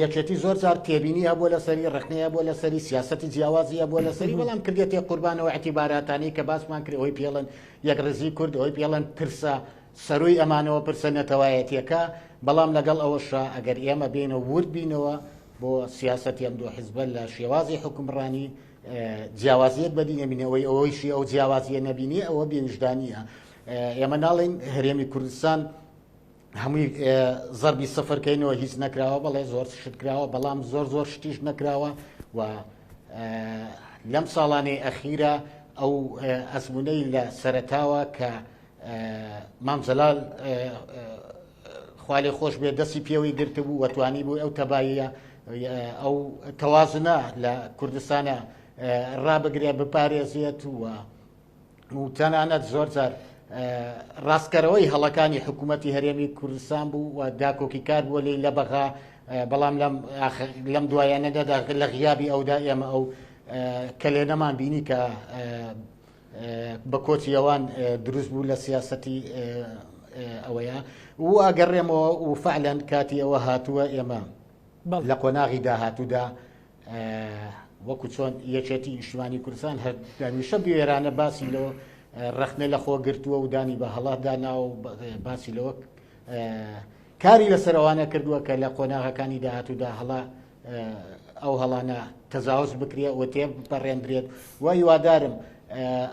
یەکێتی زۆر جار تێبینی هەبووە لەسەری ڕخنەی هەبووە لەسەری سیاسەتی جیاوازی هەبووە لەسەری بەڵام کردێتێ قوربانەوە اعتیباراتانی کە باسمان کرد ئەوەی پێڵن یەکڕیزی کورد ئەوەی پێڵن پرسە سەروی ئەمانەوە پرسە نەتەوایەتیەکە بەڵام لەگەڵ ئەوەشا ئەگەر ئێمە بێینەوە ورد بینەوە بۆ سیاسەتی ئەم دوو حزبە لە شێوازی حوکمڕانی جیاوازیەک بەدی نەبینێ ئەوەی ئەوەیشی ئەو جیاوازیە نەبینێ ئەوە بێویژدانیە ئێمە ناڵێین هەرێمی کوردستان هەمووی زەربی سفر کەینەوە هیچ نەکراوە بەڵێ زۆر شت کراوە بەڵام زۆر زۆر شتیش نەکراوە و لەم ساڵانەی ئەخیرە ئەو ئەزمونەی لە سەرەتاوە کە مام جەلال خوالێ خۆش بێ دەستی پێوەی گرتبوو و توانی بوو ئەو تەباییە ئەو تەوازنە لە کوردستانە ڕابگرێ بپارێزێت و و تەنانەت زۆر جار ڕاستکەرەوەی هەڵەکانی حکوومەتی هەرێمی کوردستان بوو و داکۆکی کار بووە لی لە بەغا بەڵام لەم لەم دوایانەدا لە غیابی ئەودا ئێمە ئەو کەلێنەمان بینی کە بە کۆچی ئەوان دروست بوو لە سیاسەتی ئەوەیە و ئەگەڕێمەوە و فعلەن کاتی ئەوە هاتووە ئێمە لە قۆناغی داهاتوودا وەکو چۆن یەکێتی نیشتمانی کوردستان هەر هەمیشە بوێرانە باسی لەوە ڕەخنە لە خۆ گرتووە و دانی بە هەڵاتدا ناوە و باسی لەوە کاری لەسەر ئەوانە کردووە کە لە قۆناغەکانی داهاتوودا هەڵە ئەو هەڵانە تەجاوز بکرێ و تێبپەڕێندرێت و هیوادارم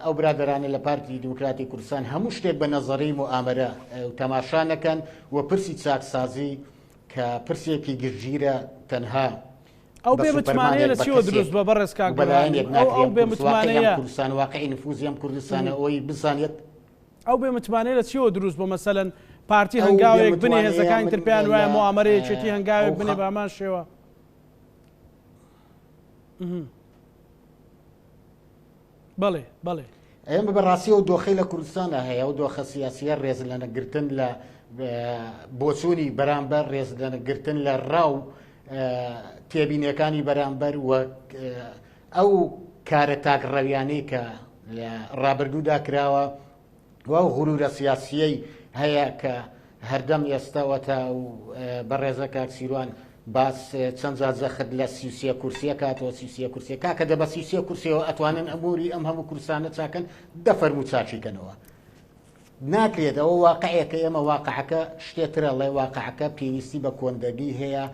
ئەو برادەرانە لە پارتی دیموکراتی کوردستان هەموو شتێک بە نەزەری موئامەرە و تەماشا نەکەن و پرسی چاکسازی کە پرسێکی گشتگیرە تەنها ئەو بە بێ متمانەیە سوپەرمانێک لە بە چیەوە کەسێک دروست بە بەڕێز کاک و بەرهانی بەلایەنێک ئەو ناکرێ ئەو ئەم بێ کوردس واقعی ئەم متمانەیە کوردستان واقعی نفوزی ئەم کوردستانە ئەوەی بزانێت ئەو بێ متمانەیە لە چیەوە دروست بووە مەسەلەن پارتی ئەو بێ هەنگاوێک بنێ متمانەیە هێزەکانی من تر پێیان وایە لە موئامەرە یەکێتی ئەو هەنگاوێک بنێ خە بە هەمان شێوە بەڵێ بەڵێ. ئێمە بەڕاستی ئەو دۆخەی لە کوردستاندا هەیە ئەو دۆخە سیاسیە ڕێز لە نەگرتن لە بۆچوونی بەرامبەر ڕێز لە نەگرتن لە ڕاو تێبینیەکانی بەرامبەر و ئەو کارە تاکڕەویانەی کە لە ڕابردوودا کراوە و ئەو غرورە سیاسیەی هەیە کە هەردەم ئێستا وەتا و بەڕێزە کاک سیروان باس چەند جار جەخت لە 33 کورسیە کاتەوە 33 کورسیە کاکە دە بە 33 کورسیەوە ئەتوانن ئەموری ئەم هەموو کورسانە چاکەن دە فەرموو چاکی کەنەوە ناکرێت ئەوە واقعێکە ئێمە واقعەکە شتێترە ڵێ واقعەکە پێویستی بە کۆندەگی هەیە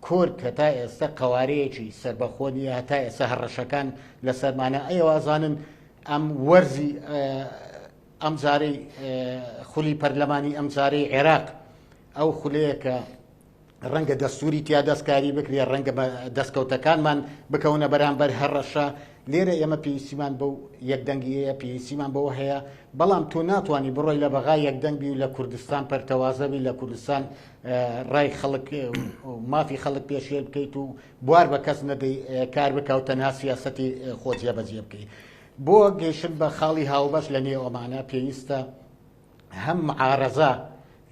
کورد هەتا ئێستا قەوارەیەکی سەربەخۆ نییە، هەتا ئێستا هەڕەشەکان لەسەرمانە، ئێوە ئەزانن ئەم وەرزی ئەمجارەی خولی پەرلەمانی ئەمجارەی عێراق ئەو خولەیە کە ڕەنگە دەستوری تیا دەستکاری بکرێ ڕەنگە دەستکەوتەکانمان بکەونە بەرامبەر هەڕەشە لێرە ئێمە پێویستیمان بەو یەکدەنگیەیە پێویستیمان بەوە هەیە بەڵام تۆ ناتوانانی بڕۆی لە بەغا یەکدەنگ بی و لە کوردستان پەرتەوازە بی لە کوردستان ڕای خەڵک و مافی خەڵک پێشێل بکەیت و بوار بە کەس نەدەی کار بکە و تەنها سیاسەتی خۆ جێبەجێ بکەیت بۆ گەیشتن بە خاڵی هاوبەش لە نێو ئەمانە پێویستە هەم معارەزە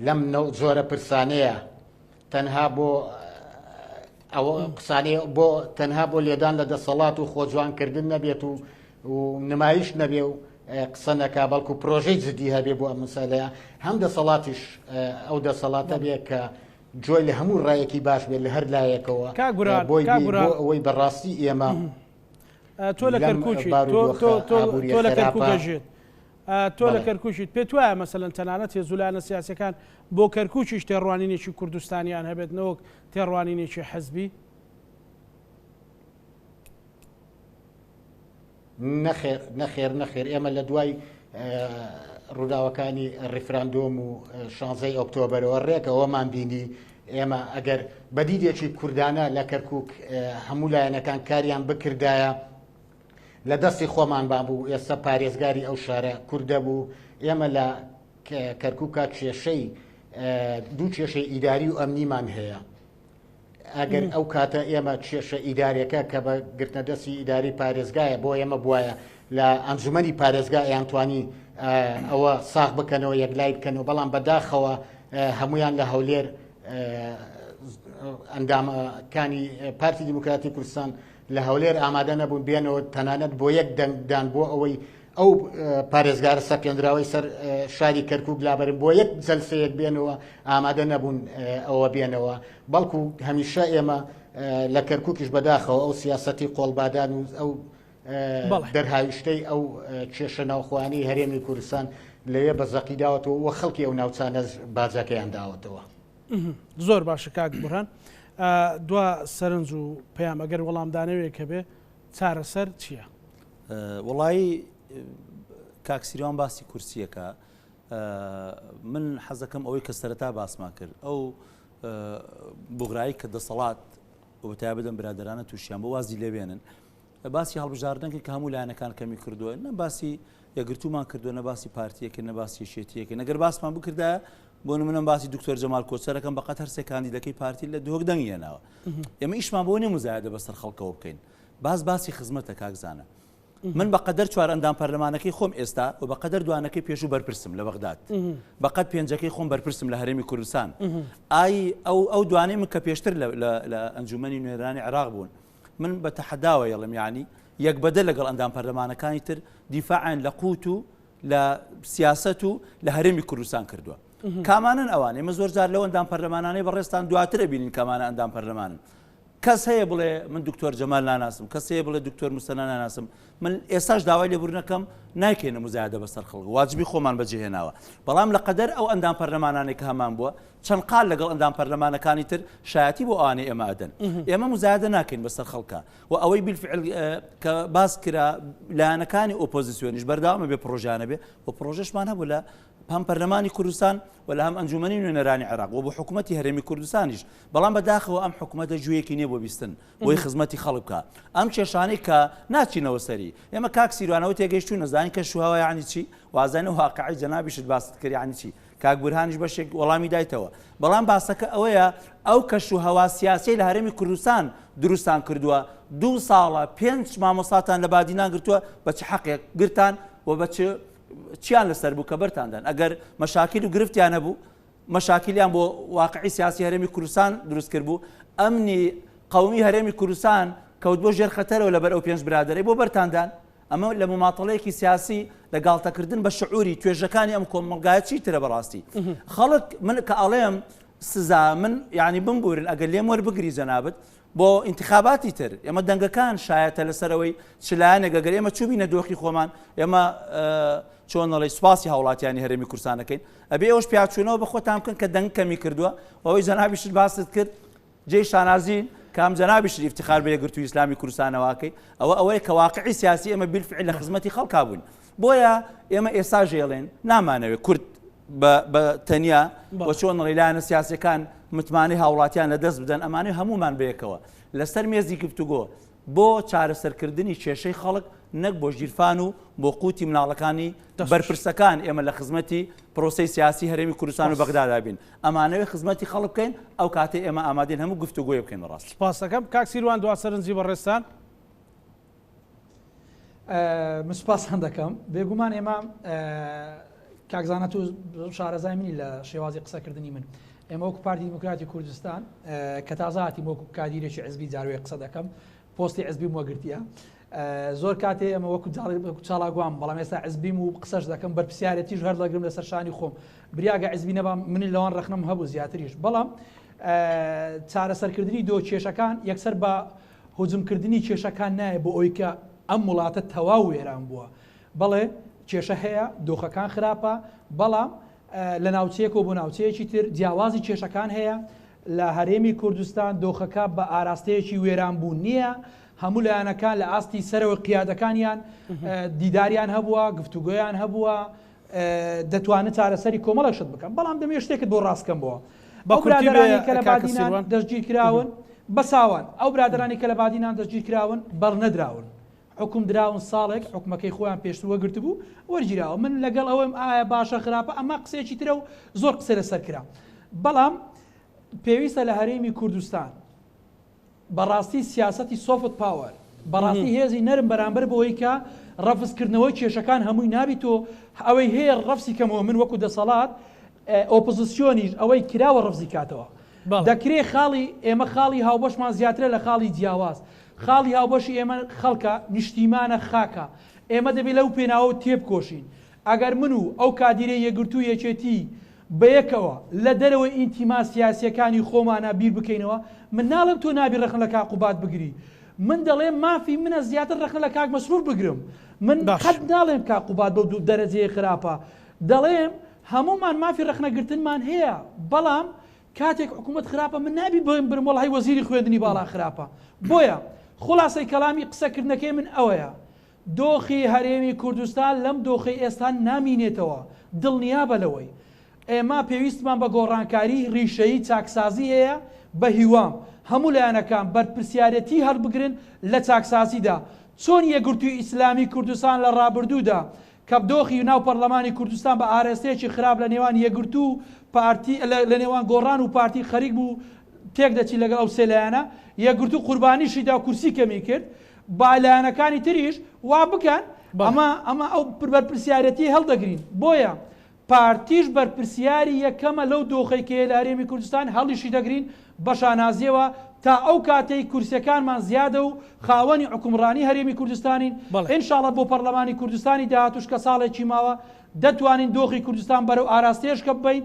لەم جۆرە پرسانەیە تەنها بۆ ئەوە قسانەیە بۆ تەنها بۆ لێدان لە دەسەڵات و خۆجوانکردن نەبێت و و نمایش نەبێ و قسە نەکا بەڵکو پرۆژەی جدی هەبێ بۆ ئەم مەسەلەیە هەم دەسەڵاتیش ئەو دەسەڵاتە بێ کە جۆی لە هەموو ڕایەکی باش بێت لە هەر لایەکەوە بۆی بۆ ئەوەی بەڕاستی ئێمە تۆ لە کەرکوکی تۆ لە کەرکوکەژێت تۆ لە کەرکوکیت پێت وایە مەسەلەن تەنانەت هێز و لایەنە سیاسیەکان بۆ کەرکوکیش تێڕوانینێکی کوردستانیان هەبێت نەوەک تێڕوانینێکی حزبی؟ نەخێر نەخێر نەخێر ئێمە لە دوای ڕووداوەکانی ڕیفراندۆم و شانزەی ئۆکتۆبەرەوە ڕێک ئەوەمان بینی ئێمە ئەگەر بەدیدێکی کوردانە لە کەرکک هەموو لایەنەکان کاریان بکردایە لە دەستی خۆمان با بوو ئێستا پارێزگاری ئەو شارە کوردە بوو ئێمە لە کەرکووکە کێشەی دوو کێشەی ئیداری و ئەمنیمان هەیە ئەگەر ئەو کاتە ئێمە کێشە ئیدارەکە کە بە گرتنە دەستی ئیداری پارێزگایە بۆ ئێمە بواە لە ئەنجومەنی پارێزگا ئەیانتوانی ئەوە ساغ بکەنەوە یەکلای بکەنەوە بەڵام بەداخەوە هەمویان لە هەولێر ئەندامەکانی پارتی دیموکراتی کوردستان لە هەولێر ئامادە نەبوون بێنەوە تەنانەت بۆ یەک دەنگدان بۆ ئەوەی ئەو پارێزگارە سەپێنراوەی سەر شاری کەرکک لابرن بۆ یەک جەلسەیەک بێنەوە ئامادە نەبوون ئەوە بێنەوە بەڵکو هەمیشە ئێمە لە کەرککیش بەداخەوە ئەو سیاستی قۆڵبادان و ئەو دەرهاویشتەی ئەو کێشە ناوخۆیانەی هەرێمی کوردستان لەوێ بە زەقی داوەتەوە و خەڵکی ئەو ناوچانەش باجەکەیان داوەتەوە. زۆر باشە کاک بورهان دوا سەرنج و پەیام ئەگەر وەڵامدانەوەیەک هەبێ چارەسەر چییە؟ وەڵایی کاک سیروان باسی کورسیەکە من حەزەکەم ئەوەی کە سەرەتا باسمان کرد ئەو بغرایی کە دەسەڵات و بەتایبەت ئەم برادەرانە تووشیان بۆ وازی لێبێنن باسی هەڵبژاردن کرد کە هەموو لایەنەکان کەمی کردووە نە باسی یەکگرتوومان کردووە نە باسی پارتیەکە نە باسی یەکێتیەکە نەگەر باسمان بکردایە بۆ نمونە باسی دکتۆر جەمال کۆچەرەکەم بەقەت هەرسێ کاندیدەکەی پارتی لە دهۆک دەنگی هێناوە ئێمە ئیشمان بۆ نیە مزایدە بەسەر خەڵکەوە بکەین باس باسی خزمەتە کاک زانە من بە قەدەر چوار ئەندام پەرلەمانەکەی خۆم ئێستا و بە قەدەر دوانەکەی پێشوو بەرپرسم لە بەغداد بە قەد پێنجەکەی خۆم بەرپرسم لە هەرێمی کوردستان ئای ئەو ئەو دوانەی من کە پێشتر لە ئەنجومەنی نوێنەرانی عێراق بوون من بە تەحەداوە یەڵم یعنی یەک بەدە لەگەڵ ئەندام پەرلەمانەکانی تر دیفاعیان لە قوت و لە سیاسەت و لە هەرێمی کوردستان کردووە کامانن ئەوان ئێمە زۆر جار لەو ئەندام پەرلەمانانەی بەڕێزتان دواترە بینین کامانە ئەندام پەرلەمانن کەس هەیە بڵێ من دکتۆر جەمال ناناسم کەس هەیە بڵێ دکتۆر موسەنا ناناسم من ئێستاش داوای لێبوردنەکەم نایکەینە مزایدە بەسەر خەڵک واجبی خۆمان بەجێهێناوە بەڵام لە قەدەر ئەو ئەندام پەرلەمانانەی کە هەمان بووە چەند قال لەگەڵ ئەندام پەرلەمانەکانی تر شایەتی بۆ ئەوانەی ئێمە ئەدەن ئێمە مزایدە ناکەین بەسەر خەڵکە و ئەوەی بالفعل کە باس کرا لایەنەکانی ئۆپۆزیسیۆنیش بەردەوامە بێ پرۆژانە بێ و پرۆژەشمان هەبوو لە هەم پەرلەمانی کوردستان و لە هەم ئەنجومەنی نوێنەرانی عێراق و بۆ حکوومەتی هەرێمی کوردستانیش بەڵام بەداخەوە ئەم حکوومەتە گوێیەکی نییە بۆ بیستن بۆی خزمەتی خەڵک بکا ئەم کێشانەی کە ناچینەوە سەری ئێمە کاک سیروانەوە تێگەیشتوین ئەزانین کەش و هەوا یعنی چی وازانین واقعی جەنابیشت باست کرد یعنی چی کاک بورهانیش بەشێک وەڵامی دایتەوە بەڵام باسەکە ئەوەیە ئەو کەش و هەوا سیاسیەی لە هەرێمی کوردستان دروستان کردووە دوو ساڵە پێنج مامۆستاتان لە بادینان گرتووە بە چ حەقێک گرتان و بە چ چیان لەسەر بوو کە بەرتان دان ئەگەر مەشاکیل و گرفتیان هەبوو مەشاکیلیان بۆ واقعی سیاسی هەرێمی کوردستان دروست کرد بوو ئەمنی قومی هەرێمی کوردستان کەوت بۆ ژێر خەتەرەوە لەبەر ئەو پێنج برادەرەی بۆ بەرتاندان ئەمە لە مماتەڵەیەکی سیاسی لە گاڵتەکردن بە شعوری توێژەکانی ئەم کۆمەڵگایە چیترە بەڕاستی خەڵک من کە ئەڵێم سزا من یعنی بمبورن ئەگەر لێم وەربگری جەنابت بۆ ئینتخاباتی تر ئێمە دەنگەکان شایەتە لەسەرەوەی چ لایەنێک ئەگەر ئێمە چوبینە دۆخی خۆمان ئێمە چۆن ئەڵێی سوپاسی هاوڵاتیانی هەرێمی کوردستان ئەکەین ئەبێ ئێوەش پیاچوونەوە بە خۆتان بکەن کە دەنگ کەمی کردووە ئەوەی جەنابیشت باست کرد جێی شانازین کام جەنابیشت ئیفتخار بە یەکگرتووی ئیسلامی کوردستانەوە ئەکەی ئەوە ئەوەیە کە واقعی سیاسی ئێمە بیلفعل لە خزمەتی خەڵکا بووین بۆیە ئێمە ئێستا ژێڵێن نامانەوێت کورد بە تەنیا و چۆن ئەڵێی لایەنە سیاسیەکان متمانەی هاوڵاتیان لە دەست بدەن ئەمانەی هەمومان بەیەکەوە لەسەر مێزی گفتوگۆ بۆ چارەسەرکردنی کێشەی خەڵک نەک بۆ ژیرفان و بۆ قوتی مناڵەکانی بەرپرسەکان ئێمە لە خزمەتی پرۆسەی سیاسی هەرێمی کوردستان و بەغدادا بین ئەمانەوێ خزمەتی خەڵک بکەین ئەو کاتەی ئێمە ئامادەین هەموو گفتوگۆیە بکەین بەڕاست. سوپاستەکەم کاک سیروان دوا سەرنجی بەڕێزتان. من سوپاستان دەکەم بێگومان ئێمە کاک زانا تۆ شارەزای منی لە شێوازی قسەکردنی من ئێمە وەکو پارتی دیموکراتی کوردستان کە تازە هاتیم وەکو کادیرێکی عزبی جاروێ قسە دەکەم پۆستی عزبیم وەگرتیە زۆر کاتێ ئەمە وەکو چالاگوام بەڵام ئێستا عزبیم و قسەش دەکەم بەرپسیارەتیش هەر دەگرم لەسەر شانی خۆم بریاگە عزبی نەبام منی لەوان ڕەخنەم هەبوو زیاتریش بەڵام چارەسەرکردنی دۆ کێشەکان یەکسەر بە هوجمکردنی کێشەکان نایە بۆ ئەوی کە ئەم وڵاتە تەواو وێران بووە بەڵێ کێشە هەیە، دۆخەکان خراپە، بەڵام لە ناوچەیەکەوە بۆ ناوچەیەکی تر جیاوازی کێشەکان هەیە، لە هەرێمی کوردستان دۆخەکە بە ئاراستەیەکی وێرانبوون نییە، هەموو لایەنەکان لە ئاستی سەرەوەی قیادەکانیان دیداریان هەبووە، گفتوگۆیان هەبووە، دەتوانن چارەسەری کۆمەڵێک شت بکەن، بەڵام دەمەوێت شتێکت بۆ ڕاست بکەمەوە، ئەو برادەرانەی کە لە بادینان دەستگیرکراون بە ساوان، ئەو برادەرانەی کە لە بادینان دەستگیرکراون بەرنەدراون، حوکم دراون ساڵێک حوکمەکەی خۆیان پێشتر وەگرتبوو وەرگیراوە من لەگەڵ ئەوەم ئایا باشە خراپە ئەمە قسەیەکی ترە و زۆر قسە لەسەر کرا بەڵام پێویستە لە هەرێمی کوردستان بەڕاستی سیاسەتی soft power بەڕاستی هێزی نەرم بەرامبەر بەوەی کە ڕەفزکردنەوەی کێشەکان هەمووی نابی تۆ ئەوەی هەیە ڕەفسی کەمەوە من وەکو دەسەڵات ئۆپۆزیسیۆنیش ئەوەی کراوە ڕەفزی کاتەوە دەکرێ خاڵی ئێمە خاڵی هاوبەشمان زیاترە لە خاڵی جیاواز خاڵی هاوبەشی ئێمە خەڵکە، نیشتیمانە، خاکە. ئێمە دەبێ لەو پێناوە تێبکۆشین. ئەگەر من و ئەو کادیرەی یەکگرتوو یەکێتی بەیەکەوە لە دەرەوەی ئینتیما سیاسییەکانی خۆمانا بیر بکەینەوە، من ناڵێم تۆ نابی ڕەخنە لە کاک قوباد بگری، من دەڵێم مافی منە زیاتر ڕەخنە لە کاک مەسرور بگرم. من باش. قەت ناڵێم کاک قوباد بەو دەرەجەیە خراپە. دەڵێم هەموومان مافی ڕەخنەگرتنمان هەیە، بەڵام کاتێک حکوومەت خراپە من نابی بڵێم برم وەڵی وەزیری خوێندنی باڵا خراپە. بۆیە خوڵاسەی کەڵامی قسەکردنەکەی من ئەوەیە دۆخی هەرێمی کوردستان لەم دۆخەی ئێستا نامینێتەوە، دڵنیابە لەوەی ئێمە پێویستمان بە گۆڕانکاریی ڕیشەیی چاکسازی هەیە، بەهیوام هەموو لایەنەکان بەرپرسیارێتی هەڵبگرن لە چاکسازیدا، چۆن یەکگرتووی ئیسلامی کوردستان لە ڕابردوودا کە دۆخی ناو پەرلەمانی کوردستان بە ئارەستەیەکی خراپ لە نێوان یەکگرتوو و پارتی لە نێوان گۆڕان و پارتی خەریک بوو تێکدەچی لەگەڵ ئەو سێ لایەنە، یەکگرتوو قوربانیشی دا و کورسی کەمی کرد، با لایەنەکانی تریش وا بکەن، ئەمە ئەمە ئەو بەرپرسیارێتیەی هەڵدەگرین، بۆیە پارتیش بەرپرسیاری یەکەمە لەو دۆخەی کە لە هەرێمی کوردستان هەڵیشی دەگرین بە شانازیەوە تا ئەو کاتەی کورسیەکانمان زیادە و خاوەنی حوکمڕانی هەرێمی کوردستانین، ان شاءاللە بۆ پەڕلەمانی کوردستانی داهاتوش کە ساڵێکی ماوە دەتوانین دۆخی کوردستان بەرەو ئاراستەیەشکە ببەین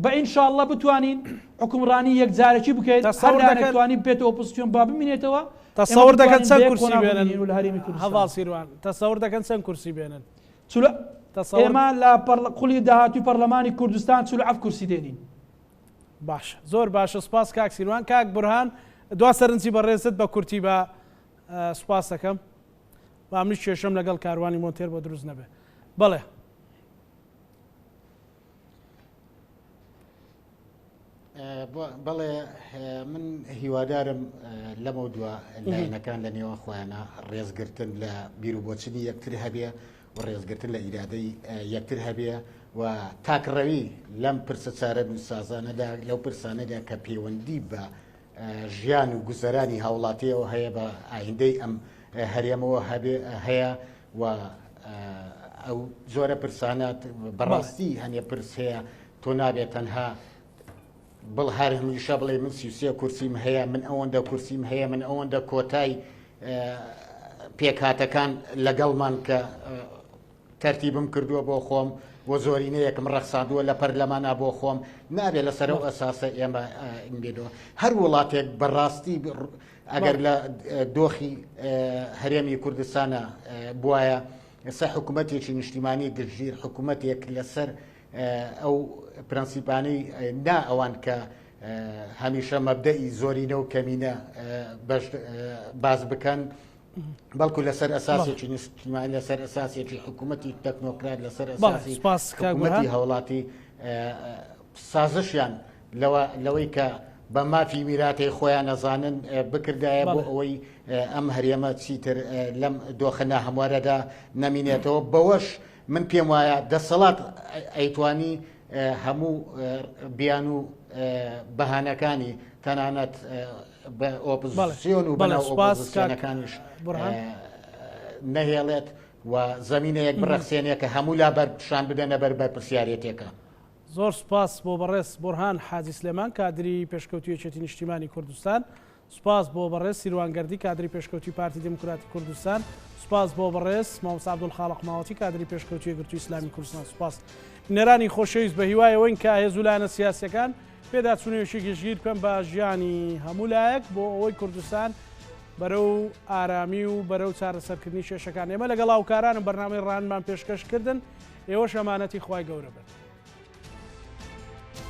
بە ان شاء اللە بتوانین حوکمڕانی یەکجارەکی بکەین هەر تەسەور لایەنێک دەکەن توانی ببێتە ئۆپۆزسیۆن با بمینێتەوە ئێمە تەسەور دەکەن بتوانین چەند بە یەک کورسی قۆناغ بێنن بمینین و لە هەرێمی کوردستان. هەڤاڵ سیروان تەسەور دەکەن چەند کورسی بێنن چل تەسەور ئێمە لە پەڕ خولی داهاتووی پەڕلەمانی کوردستان 47 کورسی دێنین. باشە زۆر باشە سوپاس کاک سیروان کاک بورهان دوا سەرنجی بەڕێزت بە کورتی بە سوپاس دەکەم با منیش کێشەم لەگەڵ کاروانی مۆنتێر بۆ دروست نەبێ بەڵێ. بەڵێ من هیوادارم لەمە دووە لایەنەکان لە نێوان خۆیانە ڕێزگرتن لە بیرروبۆچنی یەکتر هەبێ و ڕێزگرتن لە ئیرادەی یەکتر هەبێ و تاکڕەوی لەم پرسە چارە سازانەدا لەو پرسانەدا کە پەیوەندی بە ژیان و گوزەرانی هاوڵاتیەوە هەیە بە ئایندەی ئەم هەرێمەوە هەیە و ئەو جۆرە پرسانە بەڕاستی هەنێ پرس هەیە تۆ نابێت تەنها بڵ هەر هەمیشە بڵێ من 33 کورسیم هەیە من ئەوەندە کورسیم هەیە من ئەوەندە کۆتای پێکهاتەکان لەگەڵمان کە تەرتیبم کردووە بۆ خۆم و زۆرینەیەکم ڕەخساندووە لە پەرلەمانا بۆ خۆم نابێت لەسەر ئەو ئەساسە ئێمە بێنەوە هەر وڵاتێک بەڕاستی ئەگەر لە دۆخی هەرێمی کوردستانە بواە ئێستا حکوومەتێکی نیشتیمانی گشتگیر حکوومەتێک لەسەر ئەو پرەنسیپانەی نا ئەوان کە هەمیشە مەبدەئی زۆرینە و کەمینە باس بکەن بەڵکو لەسەر ئەساسێکی نیشتیمانی لەسەر ئەساسێکی حکوومەتی تەکنۆکرات لەسەر ئەساسی حکوومەتی هاوڵاتی سازشیان لەوە لەوەی کە بە مافی میراتەی خۆیان نەزانن بکردایە بۆ ئەوەی ئەم هەرێمە چیتر لەم دۆخە ناهەموارەدا نەمینێتەوە بەوەش من پێم وایە دەسەڵات ئەیتوانی هەموو بیان و بەهانەکانی تەنانەت بە ئۆپۆزیسیۆن و بەناو ئۆپۆزیسیۆنەکانیش نەهێڵێت و زەمینەیەک بڕەخسێنێ کە هەموو لا بەر شان بدەنە بەر بەرپرسیارێتێکە. زۆر سوپاس بۆ بەڕێز بورهان حاجی سلێمان کادری پێشکەوتوی یەکێتی نیشتیمانی کوردستان، سوپاس بۆ بەڕێز سیروان گەردی کادری پێشکەوتوی پارتی دیموکراتی کوردستان، سوپاس بۆ بەڕێز مامۆستا عەبدولخاڵق ماوەتی کادری پێشکەوتوی یەکگرتوی ئیسلامی کوردستان. سوپاس بینەرانی خۆشەویست بە هیوای ئەوەین کە هێزو لایەنە سیاسیەکان پێداچونەوەیەکی گشتگیر بکەن بە ژیانی هەموو لایەک بۆ ئەوەی کوردستان بەرەو ئارامی و بەرەو چارەسەرکردنی کێشەکان ئێمە لەگەڵ هاوکارانم بەرنامەی ڕاهنمان پێشکەش کردن ئێوەش ئەمانەتی خوای گەورە بن.